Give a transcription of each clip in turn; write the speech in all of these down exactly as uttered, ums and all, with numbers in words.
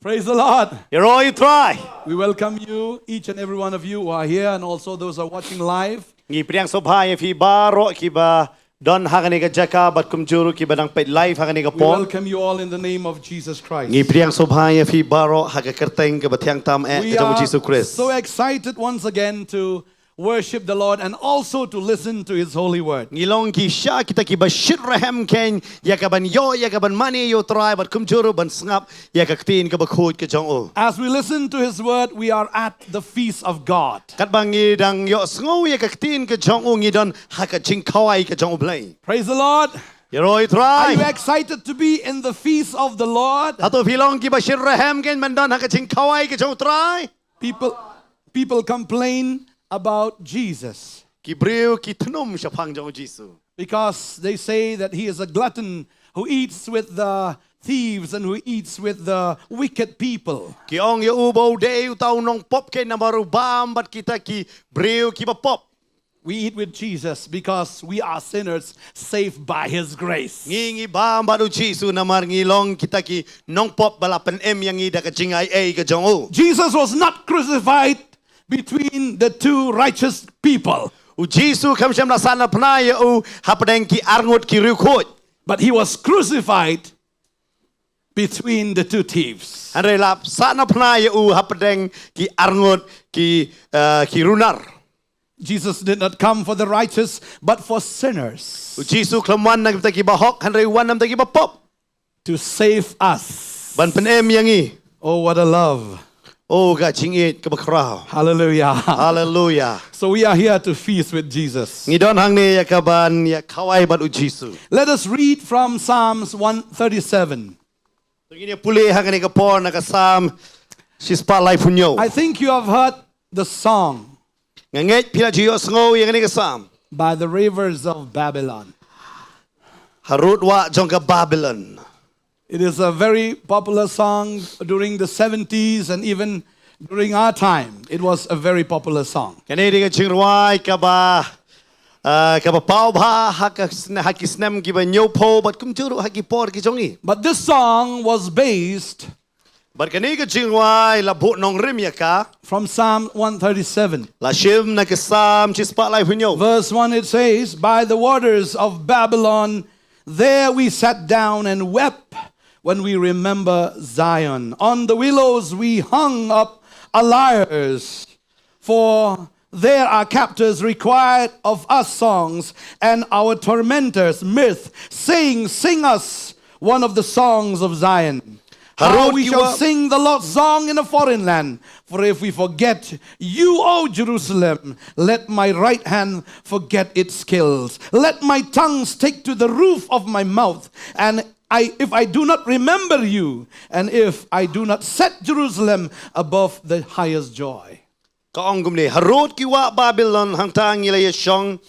Praise the Lord. Ïaroh ïa u Trai. We welcome you, each and every one of you who are here, and also those who are watching live. Ngi pdiang sngewbha ïa phi baroh kiba don ha kane ka jaka bad kumjuh ruh kiba dang peit live ha kane ka por. We welcome you all in the name of Jesus Christ. Ngi pdiang sngewbha ïa phi baroh ha ka kyrteng kaba thiang tam eh ka jong u Jisu Khrist. We are so excited once again to worship the Lord and also to listen to his holy word. Ngi long ki sha kita kiba shit rhem khein ïa ka ban ïoh, ïa ka ban mane ïa u Trai bad kumjuh ruh ban sngap ïa ka ktien kaba khuid ka jong u. As we listen to his word, we are at the feast of God. Katba ngi dang ïohsngew ïa ka ktien ka jong u ngi don ha ka jingkhawai ka jong u Blei. Praise the Lord. Ïaroh ïa u Trai. Are you excited to be in the feast of the Lord? Hato phi long kiba shit rhem khein ban don ha ka jingkhawai ka jong u Trai? People, people complain about Jesus. Ki briew ki thnum shaphang jong u Jisu. Because they say that he is a glutton who eats with the thieves and who eats with the wicked people. Ki ong ïa u ba u dei uta u nongpop khein namar u bam bad kita ki briew kiba pop. We eat with Jesus because we are sinners saved by his grace. Ngi ngi bam bad u Jisu namar ngi long kita ki nongpop ba la pynim ïa ngi da ka jingai ei ka jong u. Jesus was not crucified between the two righteous people. U Jisu kam shym la sahnarphna ïa u hapdeng ki arngut ki riewkhuid. But he was crucified between the two thieves. Hynrei la sahnarphna ïa u hapdeng ki arngut ki, eh, ki runar. Jesus did not come for the righteous, but for sinners. U Jisu u khlem wan na ki bynta kiba hok, hynrei u wan na ki bynta kiba pop. To save us. Ban pynim ïa ngi. Oh, what a love. Oh, ka jingïeit kaba khraw. Hallelujah. Hallelujah. So we are here to feast with Jesus. Ngi don hangne ïa ka ban ïakhawai bad u Jisu. Let us read from Psalms one thirty-seven. To ngin ïa pule ha kane ka por na ka Salm shispah laiphew hynñiew. I think you have heard the song. Nga ngeit phi la ju ïohsngew ïa kane ka Salm. By the rivers of Babylon. Harud wah jong ka Babylon. It is a very popular song during the seventies and even during our time. It was a very popular song. Kane dei ka jingrwai kaba, ah, kaba paw bha ha ka sne-, ha ki snem kiba hynñiewphew bad kumjuh ruh ha ki por ki jong ngi. But this song was based Bad kane ka jingrwai la buh nongrim ïa ka. From Psalm one thirty-seven. La shim na ka Salm shispah laiphew hynñiew. Verse one it says, "By the waters of Babylon, there we sat down and wept when we remember Zion. On the willows we hung up our lyres." For there our captors required of us songs, and our tormentors mirth, saying, "Sing us one of the songs of Zion." How we shall sing the Lord's song in a foreign land. For if we forget you, O Jerusalem, let my right hand forget its skills. Let my tongue stick to the roof of my mouth, and I, if I do not remember you, and if I do not set Jerusalem above the highest joy. Ka ong kumne, harud ki wah Babylon hangta ngi la ïa shong,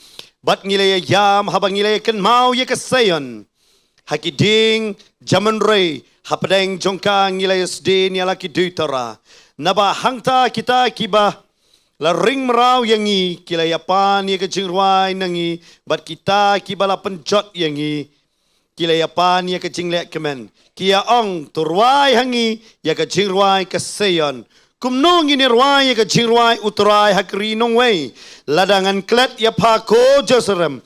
bad ngi la ïa ïam, haba ngi la ïa kynmaw ïa ka Sion. Ha ki dieng jaman rei, hapdeng jong ka ngi la ïa sdien ïa la ki duitara. Naba hangta kita kiba la ring mraw ïa ngi, ki la ïa pan ïa ka jingrwai na ngi, bad kita kiba la pynjot ïa ngi. Ki la ïa pan ïa ka jingleh kmen. Ki ïa ong, to rwai ha ngi ïa ka jingrwai ka Sion. Kumno ngin ïa rwai ïa ka jingrwai u Trai ha ka ri nongwei. Lada ngan klet ïa pha ko Jerusalem.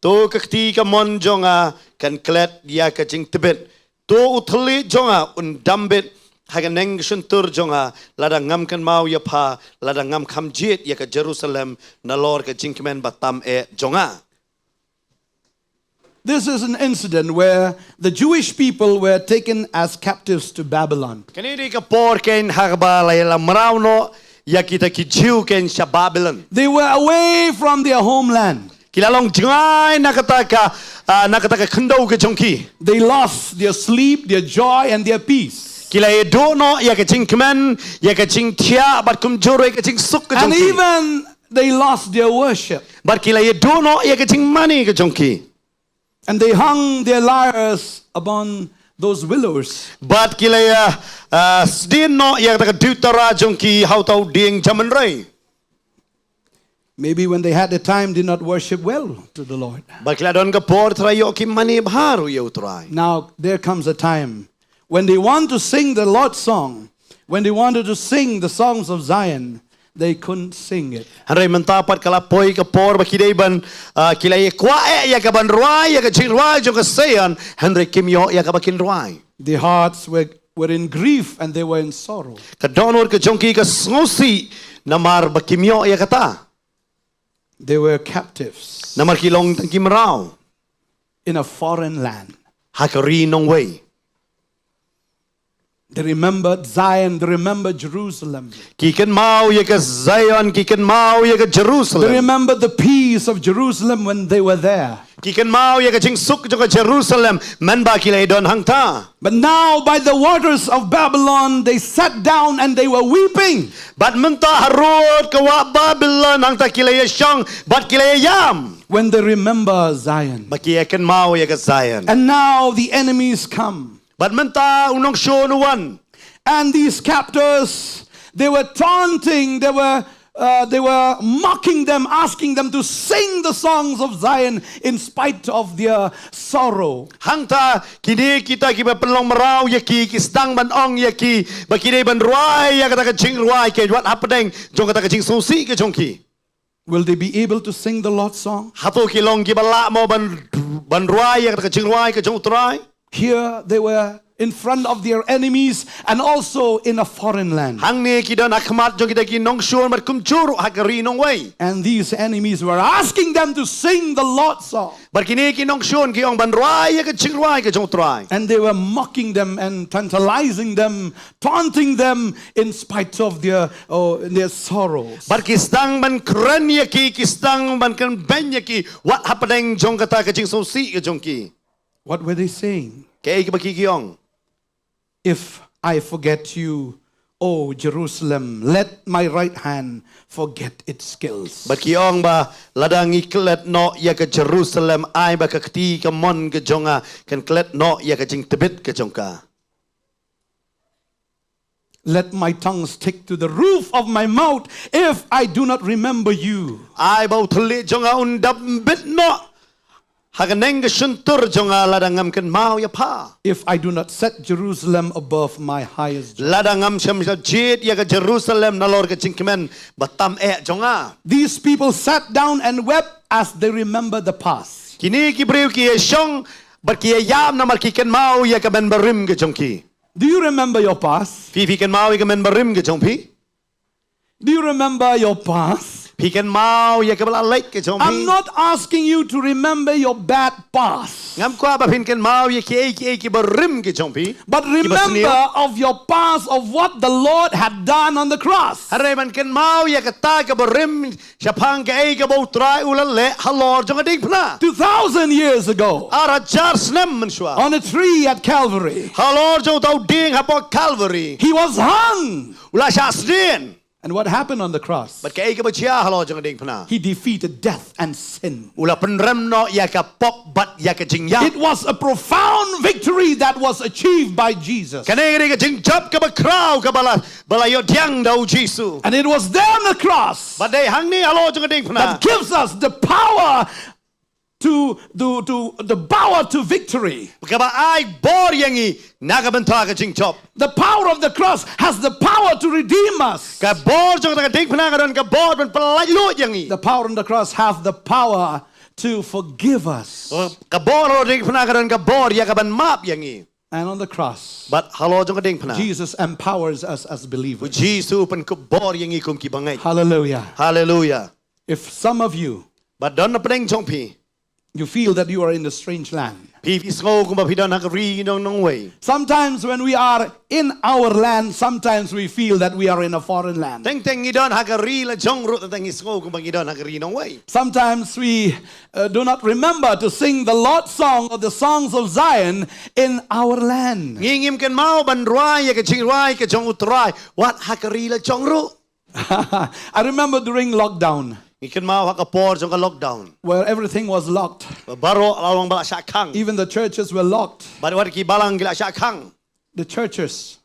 To ka kti kamon jong nga kan klet ïa ka jingtbit. To u thylliej jong nga un dambit ha ka neng ka shyntur jong nga. Lada ngam kynmaw ïa pha, lada ngam kham jied ïa ka Jerusalem nalor ka jingkmen ba tam eh jong nga. This is an incident where the Jewish people were taken as captives to Babylon. Kane dei ka por khein ha kaba la ïa la mraw noh ïa kita ki Jiw khein sha Babylon. They were away from their homeland. Ki la long jngai na kata ka, ah, na kata ka khyndew ka jong ki. They lost their sleep, their joy, and their peace. Ki la ïaduh noh ïa ka jingkmen, ïa ka jingthiah, bad kumjuh ruh ïa ka jingsuk ka jong ki. And even they lost their worship. Bad ki la ïaduh noh ïa ka jingmane ka jong ki. And they hung their lyres upon those willows. Bad ki la ïa, ah, sdien noh ïa kata ka duitara jong ki ha uta u dieng jaman rei. Maybe when they had the time, did not worship well to the Lord. Bad ki la don ka por trai ïoh ki mane bha ruh ïa u Trai. Now, there comes a time When they want to sing the Lord's song, when they wanted to sing the songs of Zion, they couldn't sing it. Hynrei mynta pat ka la poi ka por ba ki dei ban, ah, ki la ïa kwah eh ïa ka ban rwai ïa ka jingrwai jong ka Zion, hynrei kim ïoh ïa kaba kin rwai. Their hearts were, were in grief and they were in sorrow. Ka dohnud ka jong ki ka sngewsih namar ba kim ïoh ïa kata. They were captives. Namar ki long tang ki mraw. In a foreign land. Ha ka ri nongwei. They remembered Zion, they remembered Jerusalem. Ki kynmaw ïa ka Zion, ki kynmaw ïa ka Jerusalem. They remembered the peace of Jerusalem when they were there. Ki kynmaw ïa ka jingsuk jong ka Jerusalem mynba ki la ïadon hangta. But now, by the waters of Babylon, they sat down and they were weeping. Bad mynta harud ka wah Babylon hangta ki la ïashong bad ki la ïaïam. When they remember Zion. Ba ki ïakynmaw ïa ka Zion. And now the enemies come. Bad mynta u nongshun u wan. And these captors, they were taunting, they were, uh, they were mocking them, asking them to sing the songs of Zion in spite of their sorrow. Hangta kine kita kiba pynlong mraw ïa ki, ki sdang ban ong ïa ki ba ki dei ban rwai ïa kata ka jingrwai ka wat hapdeng jong kata ka jingsngewsih ka jong ki. Will they be able to sing the Lord's song? Hato ki long kiba lah mo ban, ban rwai ïa ka jingrwai ka jong U Trai? Here they were in front of their enemies and also in a foreign land. Hangne ki don ha khmat jong kita ki nongshun bad kumjuh ruh ha ka ri nongwei. And these enemies were asking them to sing the Lord's song. Bad kine ki nongshun ki ong ban rwai ïa ka jingrwai ka jong U Trai. And they were mocking them and tantalizing them, taunting them in spite of their, oh, their sorrows. Bad ki sdang ban kren ïa ki, ki sdang ban kren beiñ ïa ki wat hapdeng jong kata ka jingsngewsih ka jong ki. What were they saying? Kaei kaba ki ki ong? If I forget you, O Jerusalem, let my right hand forget its skills. Bad ki ong ba lada ngi klet noh ïa ka Jerusalem, ai ba ka kti kamon ka jong nga kan klet noh ïa ka jingtbit ka jong ka. Let my tongue stick to the roof of my mouth if I do not remember you. Ai ba u thylliej jong nga un dap bit noh ha ka neng ka shyntur jong nga lada ngam kynmaw ïa pha. If I do not set Jerusalem above my highest joy. Lada ngam shym shah jied ïa ka Jerusalem nalor ka jingkmen ba tam eh jong nga. These people sat down and wept as they remember the past. Kine ki briew ki ïashong bad ki ïaïam namar ki kynmaw ïa ka mynbarim ka jong ki. Do you remember your past? Phi, phi kynmaw ïa ka mynbarim ka jong phi? Do you remember your past? Phi kynmaw ïa kaba la leit ka jong phi? I'm not asking you to remember your bad past. Ngam kwah ba phin kynmaw ïa kiei kiei kiba rim ka jong phi. But remember of your past, of what the Lord had done on the cross. Hynrei ban kynmaw ïa kata kaba rim shaphang kaei kaba U Trai u la leh halor jong ka diengphna. Two thousand years ago, ar hajar snem mynshuwa. On a tree at Calvary, halor jong uta u dieng hapoh Calvary, he was hung. U la shah sdien. And what happened on the cross? Bad kaei kaba jia halor jong ka diengphna? He defeated death and sin. U la pynrem noh ïa ka pop bad ïa ka jingïap. It was a profound victory that was achieved by Jesus. Kane ka dei ka jingjop kaba khraw kaba la, ba la ïoh pdiang da U Jisu. And it was there on the cross. Bad dei hangne halor jong ka diengphna. That gives us the power to, to, to the power to victory. Kaba ai bor ïa ngi na ka bynta ka jingjop. The power of the cross has the power to redeem us. Ka bor jong ka diengphna ka don ka bor ban pyllait luid ïa ngi. The power on the cross have the power to forgive us. Ka bor halor diengphna ka don ka bor ïa ka ban map ïa ngi. And on the cross, bad halor jong ka diengphna, Jesus empowers us as believers. U Jisu u pynkup bor ïa ngi kum ki bangeit. Hallelujah. Hallelujah. If some of you, bad don na pdeng jong phi, you feel that you are in a strange land. Phi, phi sngew kumba phi don ha ka ri nong nongwei. Sometimes when we are in our land, sometimes we feel that we are in a foreign land. Teng teng ngi don ha ka ri la jong ruh, teng teng ngi sngew kumba ngi don ha ka ri nongwei. Sometimes we, uh, do not remember to sing the Lord's song or the songs of Zion in our land. Ngi ngim kynmaw ban rwai ïa ka jingrwai ka jong U Trai wat ha ka ri la jong ruh. I remember during lockdown, ngi kynmaw ha ka por jong ka lockdown, where everything was locked. Ba baroh la long ba la shah khang. Even the churches were locked. Bad wat ki balang ki la shah khang. The churches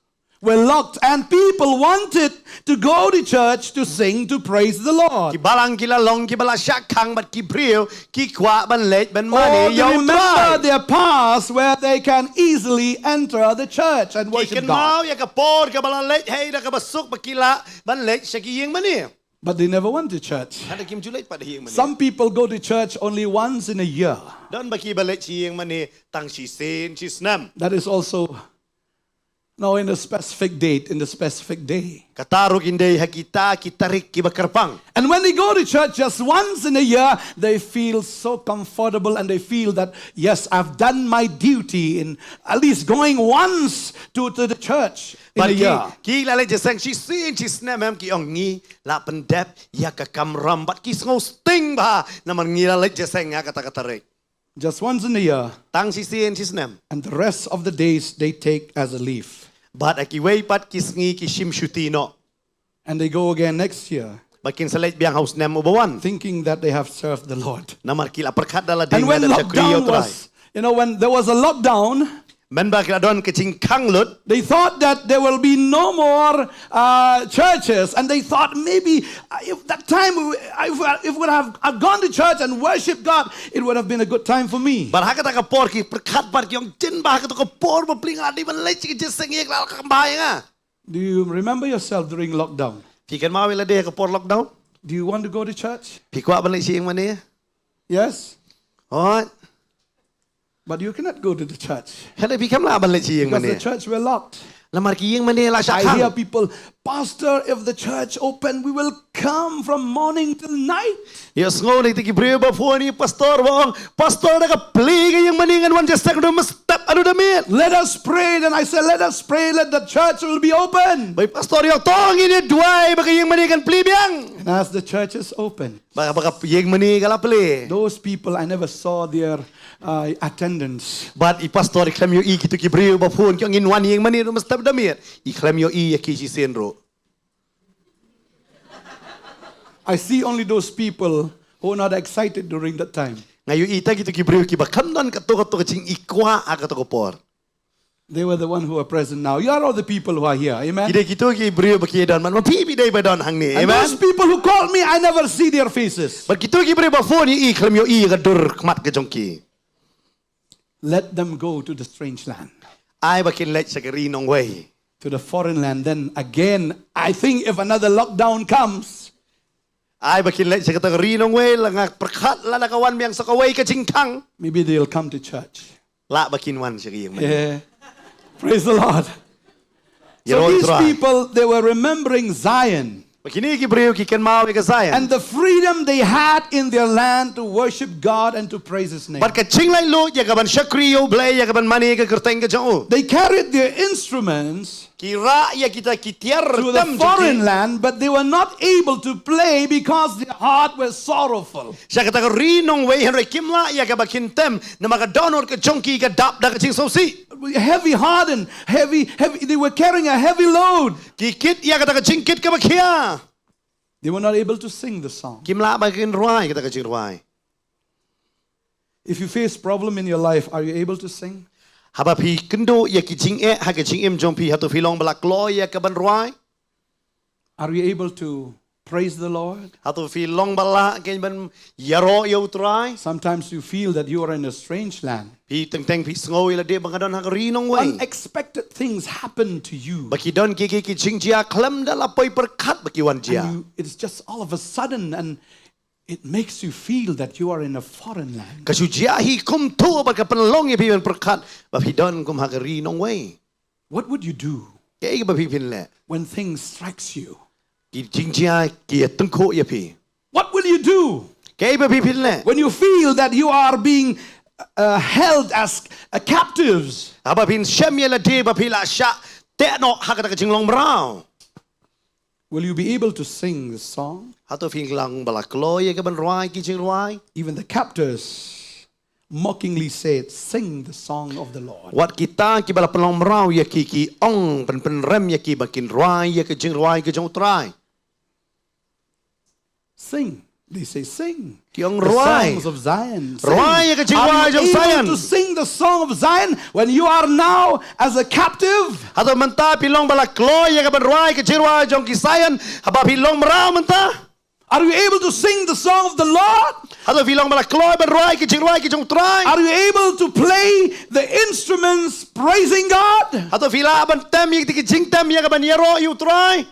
were locked, and people wanted to go to church to sing, to praise the Lord. Ki balang ki la long kiba la shah khang bad ki briew ki kwah ban leit ban mane ïa U Trai. Remember their past where they can easily enter the church and worship God. Ki kynmaw ïa ka por kaba la leit hei da kaba suk ba ki lah ban leit sha ki ïing mane. But they never went to church. Hynrei kim ju leit pat ha ïing mane. Some people go to church only once in a year. Don ba kiba leit sha ïing mane tang shisien shisnem. That is also now in a specific date, in the specific day. Kata ruh kin dei ha kita ki tarik kiba kyrpang. And when they go to church just once in a year, they feel so comfortable and they feel that, "Yes, I've done my duty in at least going once to, to the church in a year." Bad ki, ki la leit jingïaseng shisien shisnem, em, ki ong ngi la pyndep ïa ka kamram bad ki sngew sting bha namar ngi la leit jingïaseng ha kata ka tarik. Just once in a year. Tang shisien shisnem. And the rest of the days they take as a leave. Bad ha kiwei pat ki sngi ki shim shuti noh. And they go again next year. Bad kin sa leit biang ha u snem uba wan. Thinking that they have served the Lord. Namar ki la pyrkhat da lade ba ki la shakri ïa U Trai. And when lockdown was, you know, when there was a lockdown, mynba ki la don ka jingkhang lut, they thought that there will be no more, uh, churches, and they thought maybe, uh, if that time we, if, if we would have, uh, gone to church and worship God, it would have been a good time for me. Bad ha kata ka por ki pyrkhat bad ki ong, "Tang ba ha kata ka por ba plie nga dei ban leit sha ka jingïaseng ïa ka la kam bha ïa nga." Do you remember yourself during lockdown? Phi kynmaw ïa lade ha ka por lockdown? Do you want to go to church? Phi kwah ban leit sha ïing mane? Yes? Hooid. But you cannot go to the church. Hynrei phi khlem lah ban leit sha ïing mane. Because the church were locked. Namar ki ïing mane la shah khang. I hear people, "Pastor, if the church open, we will come from morning till night." Ïohsngew na kita ki briew ba phone ïa u pastor ba ong, "Pastor, da ka plie ka ïing mane ngan wan jingïaseng naduh mynstep haduh da miet." "Let us pray." Then I say, "Let us pray, let the church will be open." Ba u pastor u ong, "To ngin ïa duwai ba ka ïing mane kan plie biang." And as the church is open, ba, ba ka ïing mane ka la plie, those people, I never saw their, uh, attendance. Bad i pastor i khlem ïohi kito ki briew ba phone ki ong ngin wan ïing mane naduh mynstep da miet. I khlem ïohi ïa ki shisien ruh. I see only those people who are not excited during that time. Nga ïohi tang kito ki briew kiba khlem don kato kato ka jingkwah ha kato ka por. They were the one who are present now. You are all the people who are here. Amen. Ki dei kito ki briew ba ki don mynta, phi, phi dei ba don hangne. Amen. And those people who called me, I never see their faces. Bad kito ki briew ba phone ïa i, khlem ïohi ïa ka dur khmat ka jong ki. Let them go to the strange land. Ai ba kin leit sha ka ri nongwei. To the foreign land. Then again, I think if another lockdown comes, ai ba kin leit sha kata ka ri nongwei, la nga pyrkhat lada ka wan biang sa kawei ka jingkhang, maybe they'll come to church. Lah ba kin wan sha ka ïing mane. Yeah. Praise the Lord. So these people, they were remembering Zion. Ba kine ki briew ki kynmaw ïa ka Zion. And the freedom they had in their land to worship God and to praise His name. Bad ka jinglaitluid ïa kaban shakri ïa U Blei, ïa kaban mane ïa ka kyrteng ka jong U. They carried their instruments. Ki rah ïa kita ki tiar tem jong ki to the foreign land, but they were not able to play because their heart was sorrowful. Sha kata ka ri nongwei, hynrei kim lah ïa kaba kin tem namar ka dohnud ka jong ki ka dap da ka jingsngewsih. Heavy heart and heavy, heavy, they were carrying a heavy load. Ki kit ïa kata ka jingkit kaba khia. They were not able to sing the song. Kim lah ba kin rwai kata ka jingrwai. If you face problem in your life, are you able to sing? Haba phi kynduh ïa ki jingeh ha ka jingim jong phi, hato phi long ba la kloi ïa kaban rwai? Are you able to praise the Lord? Hato phi long ba lah kein ban ïaroh ïa U Trai? Sometimes you feel that you are in a strange land. Phi teng teng phi sngew ïa lade ba nga don ha ka ri nongwei. Unexpected things happen to you. Ba ki don ki, ki, ki jingjia khlem da la poi pyrkhat ba ki wan jia. And you, it's just all of a sudden, and it makes you feel that you are in a foreign land. Ka shu jia hi kumto bad ka pynlong ïa phi ban pyrkhat ba phi don kum ha ka ri nongwei. What would you do? Kaei ba phi phin leh when things strikes you? Ki jingjia ki ïatyngkhuh ïa phi. What will you do? Kaei ba phi phin leh when you feel that you are being, uh, held as, uh, captives? Haba phin shem ïa lade ba phi la shah teh noh ha kata ka jinglong mraw. Will you be able to sing the song? Hato phin long ba la kloi ïa kaban rwai ki jingrwai? Even the captors mockingly said, "Sing the song of the Lord." Wat kita kiba la pynlong mraw ïa ki, ki ong, pyn, pynrem ïa ki ba kin rwai ïa ka jingrwai ka jong U Trai. Sing. They say, "Sing Ki ong, the "Rwai. songs of Zion." Sing. Rwai ïa ka jingrwai jong Zion. Are you able to sing the song of Zion when you are now as a captive? Hato mynta phi long ba la kloi ïa ka ban rwai ka jingrwai jong ki Zion haba phi long mraw mynta? Are you able to sing the song of the Lord? Hato phi long ba la kloi ban rwai ka jingrwai ka jong U Trai? Are you able to play the instruments praising God? Hato phi lah ban tem ïa ki jingtem ïa ka ban ïaroh ïa U Trai?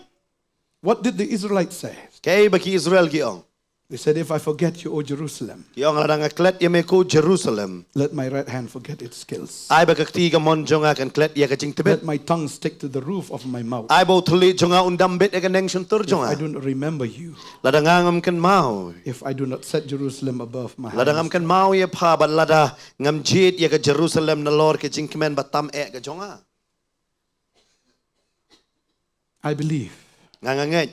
What did the Israelites say? Kaei ba ki Israel ki ong? They said, "If I forget you, O Jerusalem, Ki ong, "Lada nga klet ïa me ko Jerusalem, let my right hand forget its skills. ai ba ka kti kamon jong nga kan klet ïa ka jingtbit. Let my tongue stick to the roof of my mouth. Ai ba u thylliej jong nga un dam bit ïa ka neng shyntur jong nga. If I do not remember you, Lada nga ngam kynmaw. If I do not set Jerusalem above my Lada ngam kynmaw ïa pha, bad lada ngam jied ïa ka Jerusalem nalor ka jingkmen ba tam eh ka jong nga." I believe Nga nga ngeit.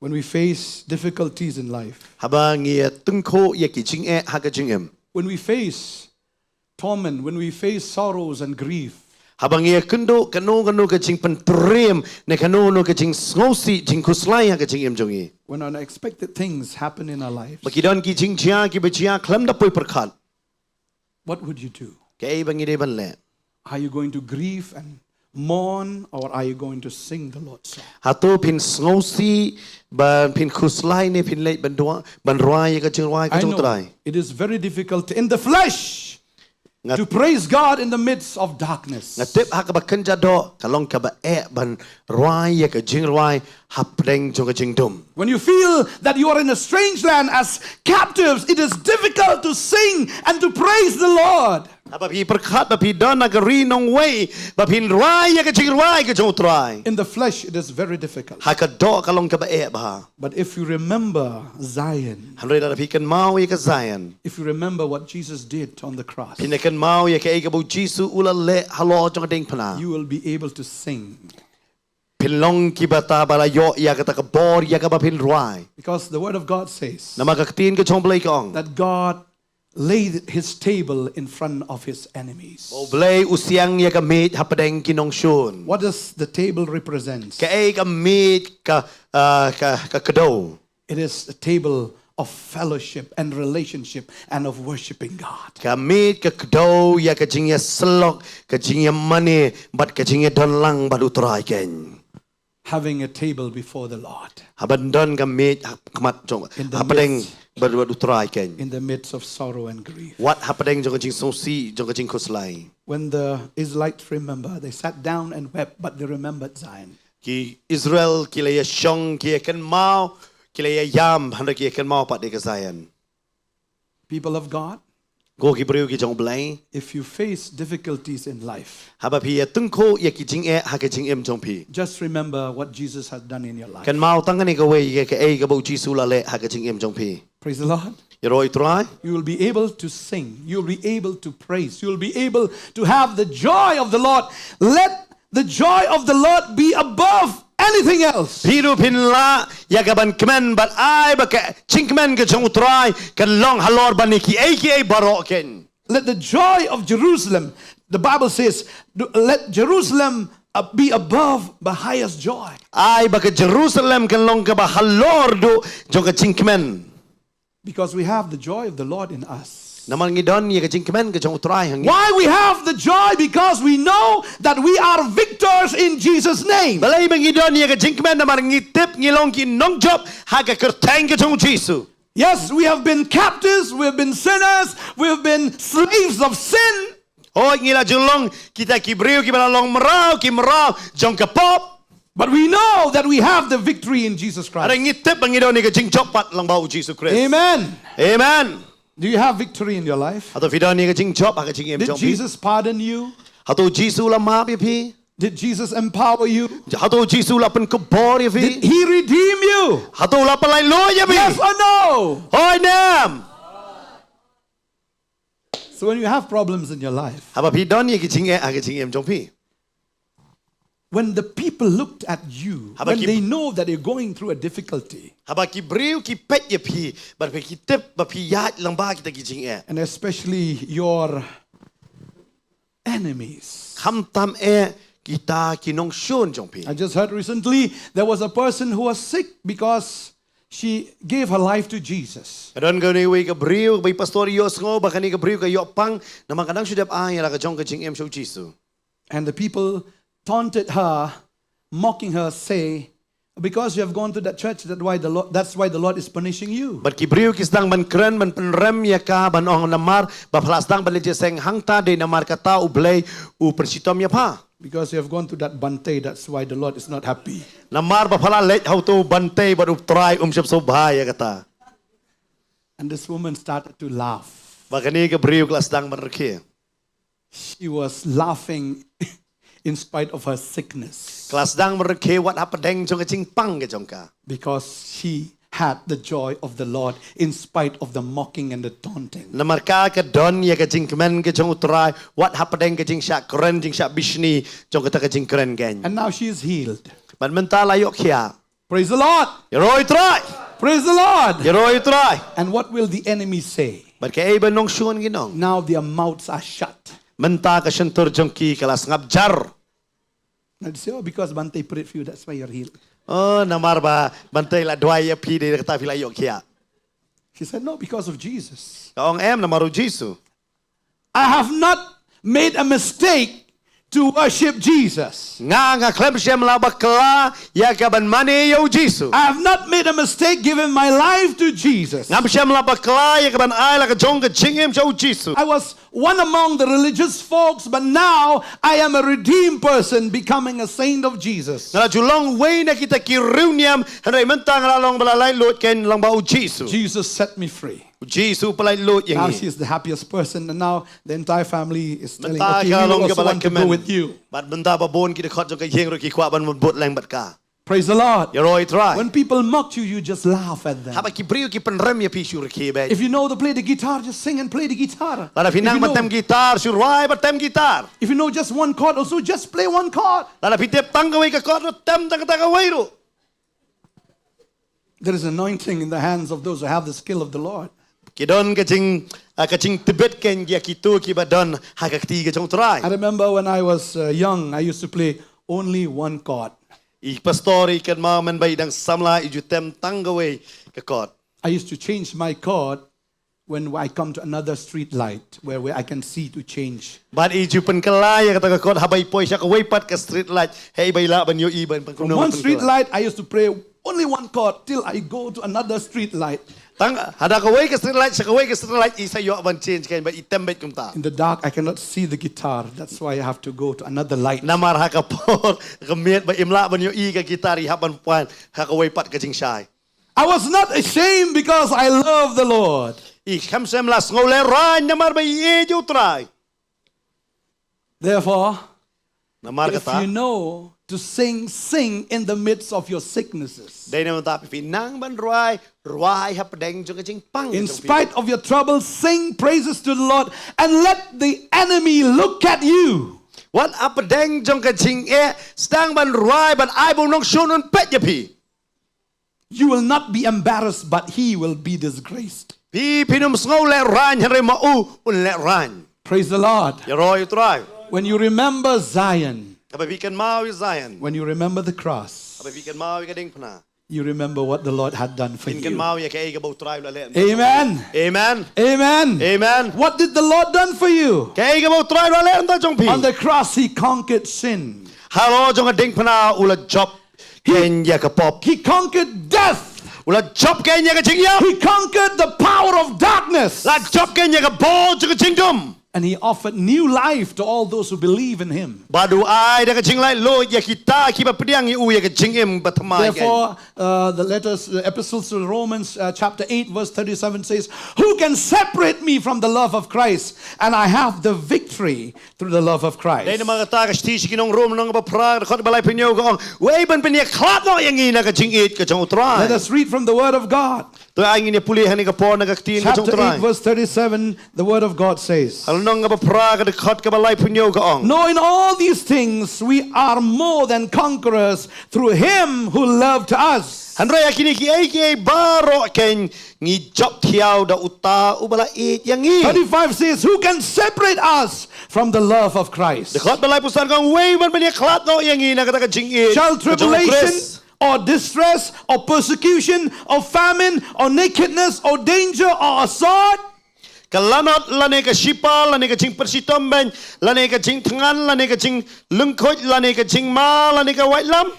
when we face difficulties in life, Haba ngi ïa tyngkhuh ïa ki jingeh ha ka jingim. when we face torment, when we face sorrows and grief, Haba ngi ïa kynduh kano kano ka jingpynpyrem ne kano kano ka jingsngewsih jingkhuslai ha ka jingim jong ngi. When unexpected things happen in our lives, Ba ki don ki jingjia kiba jia khlem da poi pyrkhat. What would you do? Kaei ba ngi dei ban leh? Are you going to grieve and mourn, or are you going to sing the Lord's song? Hato phin sngewsih, ban phin khuslai ne phin leit ban duh, ban rwai ïa ka jingrwai ka jong U Trai? It is very difficult in the flesh Nga- to praise God in the midst of darkness. Nga tip ha kaba kynja doh ka long kaba eh ban rwai ïa ka jingrwai hapdeng jong ka jingdum. When you feel that you are in a strange land as captives, it is difficult to sing and to praise the Lord. Haba phi pyrkhat ba phi don ha ka ri nongwei, ba phin rwai ïa ka jingrwai ka jong U Trai. In the flesh, it is very difficult. Ha ka doh ka long kaba eh bha. But if you remember Zion, Hynrei lada phi kynmaw ïa ka Zion. If you remember what Jesus did on the cross, Phin ïa kynmaw ïa kaei kaba u Jisu u la leh halor jong ka diengphna. You will be able to sing. Phin long kiba ta ba la ïoh ïa kata ka bor ïa kaba phin rwai. Because the word of God says Namar ka ktien ka jong U Blei ka ong. that God laid his table in front of his enemies. U Blei u siang ïa ka miej hapdeng ki nongshun. What does the table represent? Kaei ka miej ka, ah, ka, ka kdew? It is a table of fellowship and relationship and of worshiping God. Ka miej ka kdew ïa ka jingïasyllok, ka jingïamane, bad ka jingïadonlang bad U Trai keiñ. Having a table before the Lord. Haba don ka miej ha khmat jong, In the hapdeng midst bad, bad U Trai keiñ. In the midst of sorrow and grief. Wat hapdeng jong ka jingsngewsih, jong ka jingkhuslai. When the Israelites remember, they sat down and wept, but they remembered Zion. Ki Israel ki la ïashong, ki ïakynmaw, ki la ïaïam, hynrei ki ïakynmaw pat ïa ka Zion. People of God, Ko ki briew ki jong U Blei. If you face difficulties in life, Haba phi ïatyngkhuh ïa ki jingeh ha ka jingim jong phi, just remember what Jesus has done in your life. Kynmaw tang kane kawei, ïa kaei kaba u Jisu u la leh ha ka jingim jong phi. Praise the Lord. Ïaroh ïa U Trai. You will be able to sing. You will be able to praise. You will be able to have the joy of the Lord. Let the joy of the Lord be above anything else. Phi ruh phin lah ïa ka ban kmen, bad ai ba ka jingkmen ka jong U Trai kan long halor ban ïa kiei kiei baroh keiñ. Let the joy of Jerusalem, the Bible says, do- let Jerusalem uh, be above the highest joy. Ai ba ka Jerusalem kan long kaba halor duh jong ka jingkmen. Because we have the joy of the Lord in us. Namar ngi don ïa ka jingkmen ka jong U Trai ha ngi. Why we have the joy? Because we know that we are victors in Jesus' name. Balei ba ngi don ïa ka jingkmen? Namar ngi tip ngi long ki nongjop ha ka kyrteng ka jong U Jisu. Yes, we have been captives, we have been sinners, we have been slaves of sin. Hooid, ngi la ju long kita ki briew kiba la long mraw, ki mraw jong ka pop. But we know that we have the victory in Jesus Christ. Hynrei ngi tip ba ngi don ïa ka jingjop pat lyngba U Jisu Khrist. Amen. Amen. Do you have victory in your life? Hato phi don ïa ka jingjop ha ka jingim jong phi? Did Jesus pardon you? Hato U Jisu u la map ïa phi? Did Jesus empower you? Hato U Jisu u la pynkupbor ïa phi? Did he redeem you? Hato u la pynlait luid ïa phi? Yes or no? Hooid ne em? So when you have problems in your life, Haba phi don ïa ki jingeh ha ka jingim jong phi, when the people looked at you, Haba when ki- they know that you're going through a difficulty, haba ki briew ki peit ïa phi, bad phi ki tip ba phi ïaid lyngba kita ki jingeh, and especially your enemies. Khamtam eh kita ki nongshun jong phi. I just heard recently there was a person who was sick because She gave her life to Jesus. Ka don kane kawei ka briew, ba i pastor i ïohsngew ba kane ka briew ka ïoh pang namar ka dang shu dep ai ïa la ka jong ka jingim sha u Jisu. And the people taunted her, mocking her, say, "Because you have gone to that church, that's why the Lord, that's why the Lord is punishing you." Bad ki briew ki sdang ban kren, ban pynrem ïa ka, ban ong, namar ba pha la sdang ban leit jingïaseng hangta, dei namar kata U Blei u pynshitom ïa pha. "Because you have gone to that bhante, that's why the Lord is not happy." Namar ba pha la leit ha uto u bhante, bad U Trai um shym sngewbha ïa kata. And this woman started to laugh. Bad kane ka briew ka la sdang ban rakhe. She was laughing in spite of her sickness. Ka la sdang ban rakhe wat hapdeng jong ka jingpang ka jong ka. Because she had the joy of the Lord in spite of the mocking and the taunting. Namar ka ka don ïa ka jingkmen ka jong U Trai, wat hapdeng ka jingshah kren, jingshah bishni jong kata ka jingkren keiñ. And now she is healed. Bad mynta la ïoh khiah. Praise the Lord. Ïaroh ïa U Trai. Praise the Lord. Ïaroh ïa U Trai. And what will the enemy say? Bad kaei ba nongshun kin ong? Now their mouths are shut. Mynta ka shyntur jong ki ka la sngap jar. Now they say, "Oh, because bhante prayed for you, that's why you're healed." Oh, namar ba bhante la duwai ïa phi, dei kata phi la ïoh khiah. She said, "No, because of Jesus." Ka ong, em, namar U Jisu. "I have not made a mistake to worship Jesus. Nga, nga khlem shym la bakla ïa ka ban mane ïa U Jisu. I have not made a mistake giving my life to Jesus. Ngam shym la bakla ïa ka ban ai la ka jong ka jingim sha U Jisu. I was one among the religious folks, but now I am a redeemed person, becoming a saint of Jesus. Nga la ju long wei na kita ki riewniam, hynrei mynta nga la long ba la laitluid keiñ lyngba U Jisu." Jesus set me free. U Jisu u pyllait luid ïa ngi. Now she is the happiest person, and now the entire family is telling, "Okay, we also want to go with you." Mynta ka long kaba la kmen. Bad mynta ba bun ki dkhot jong ka ïing ruh ki kwah ban bud lem bad ka. Praise the Lord. Ïaroh ïa U Trai. When people mocked you, you just laugh at them. Haba ki briew ki pynrem ïa phi, shu rakhe beit. If you know to play the guitar, just sing and play the guitar. Lada phi nang ban tem guitar, shu rwai bad tem guitar. If you know just one chord also, just play one chord. Lada phi tip tang kawei ka chord ruh, tem tang kata kawei ruh. There is anointing in the hands of those who have the skill of the Lord. Ki don ka jing, ah, ka jingtbit keiñ ïa kito kiba don ha ka kti ka jong U Trai. I remember when I was, uh, young, I used to play only one chord. I pastor i kynmaw mynba i dang samla i ju tem tang kawei ka chord. I used to change my chord when I come to another street light where, where I can see to change. Bad i ju pynkylla ïa kata ka chord haba i poi sha kawei pat ka street light, hei ba i lah ban ïohi ban pynkylla. From one street light, I used to play only one chord till I go to another street light. Tang haba kawei ka street light sha kawei ka street light i sa ïoh ban change keiñ, ba i tem beit kumta. In the dark, I cannot see the guitar. That's why I have to go to another light. Namar ha ka por ka miet ba im lah ban ïohi ka guitar, i hap ban pan ha kawei pat ka jingshai. I was not ashamed because I love the Lord. I khlem shym la sngew lehraiñ namar ba i ïeit ïa U Trai. Therefore, namar kata, if you know to sing, sing in the midst of your sicknesses. Dei namar kata, phi nang ban rwai, rwai hapdeng jong ka jingpang jong phi. In spite of your trouble, sing praises to the Lord and let the enemy look at you. Wat hapdeng jong ka jingeh, sdang ban rwai, ban ai ba u nongshun un peit ïa phi. You will not be embarrassed, but he will be disgraced. Phi, phin ym sngew lehraiñ, hynrei ma u un lehraiñ. Praise the Lord. Ïaroh ïa U Trai. When you remember Zion, haba phi kynmaw ïa Zion, when you remember the cross, haba phi kynmaw ïa ka diengphna, you remember what the Lord had done for you. Phin kynmaw ïa kaei kaba U Trai u la leh. Amen. Amen. Amen. Amen. What did the Lord done for you? Kaei kaba U Trai u la leh na ka bynta jong phi? On the cross, he conquered sin. Halor jong ka diengphna u la jop keiñ ïa ka pop. He conquered death. U la jop keiñ ïa ka jingïap. He conquered the power of darkness. La jop keiñ ïa ka bor jong ka jingdum. And he offered new life to all those who believe in him. Bad u ai da ka jinglaitluid ïa kita kiba pdiang ïa u ïa ka jingim bathymmai. Therefore, uh, the letters, the epistles to the Romans, uh, chapter eight, verse thirty-seven says, "Who can separate me from the love of Christ? And I have the victory through the love of Christ." Dei namar kata ka shithi sha ki nong Rom lynnong ba phra, dkhot ba laiphew hynñiew ka ong, uei ban pynïakhlad noh ïa ngi na ka jingïeit ka jong U Trai? Let us read from the word of God. To ai ngin ïa pule hangne ka por na ka ktien ka jong U Trai. Chapter eight, verse thirty-seven, the word of God says, lynnong ba phra, ka dkhot kaba laiphew hynñiew ka ong, "No, in all these things we are more than conquerors through him who loved us." Hynrei ha kine kiei kiei baroh keiñ ngi jop thiaw da uta uba la ïeit ïa ngi. Thirty-five says, "Who can separate us from the love of Christ?" Dkhot ba laiphew san ka ong, uei ban pynïakhlad noh ïa ngi na kata ka jingïeit ka jong U Khrist? Shall tribulation or distress, or persecution, or famine, or nakedness, or danger, or a sword. Ka lanot, lane ka shipa, lane ka jingpyrshitom beiñ, lane ka jingthngan, lane ka jinglyngkhuit, lane ka jingma, lane ka waitlam.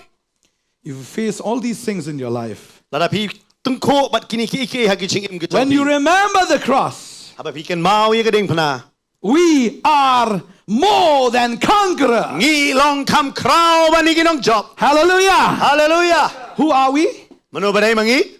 If you face all these things in your life, Lada phi tyngkhuh bad kine kiei kiei ha ki jingim ki jong phi. When you remember the cross, Haba phi kynmaw ïa ka diengphna. We are more than conqueror. Ngi long kham khraw ban ïa ki nongjop. Hallelujah. Hallelujah. Who are we? Mano ba dei ma ngi?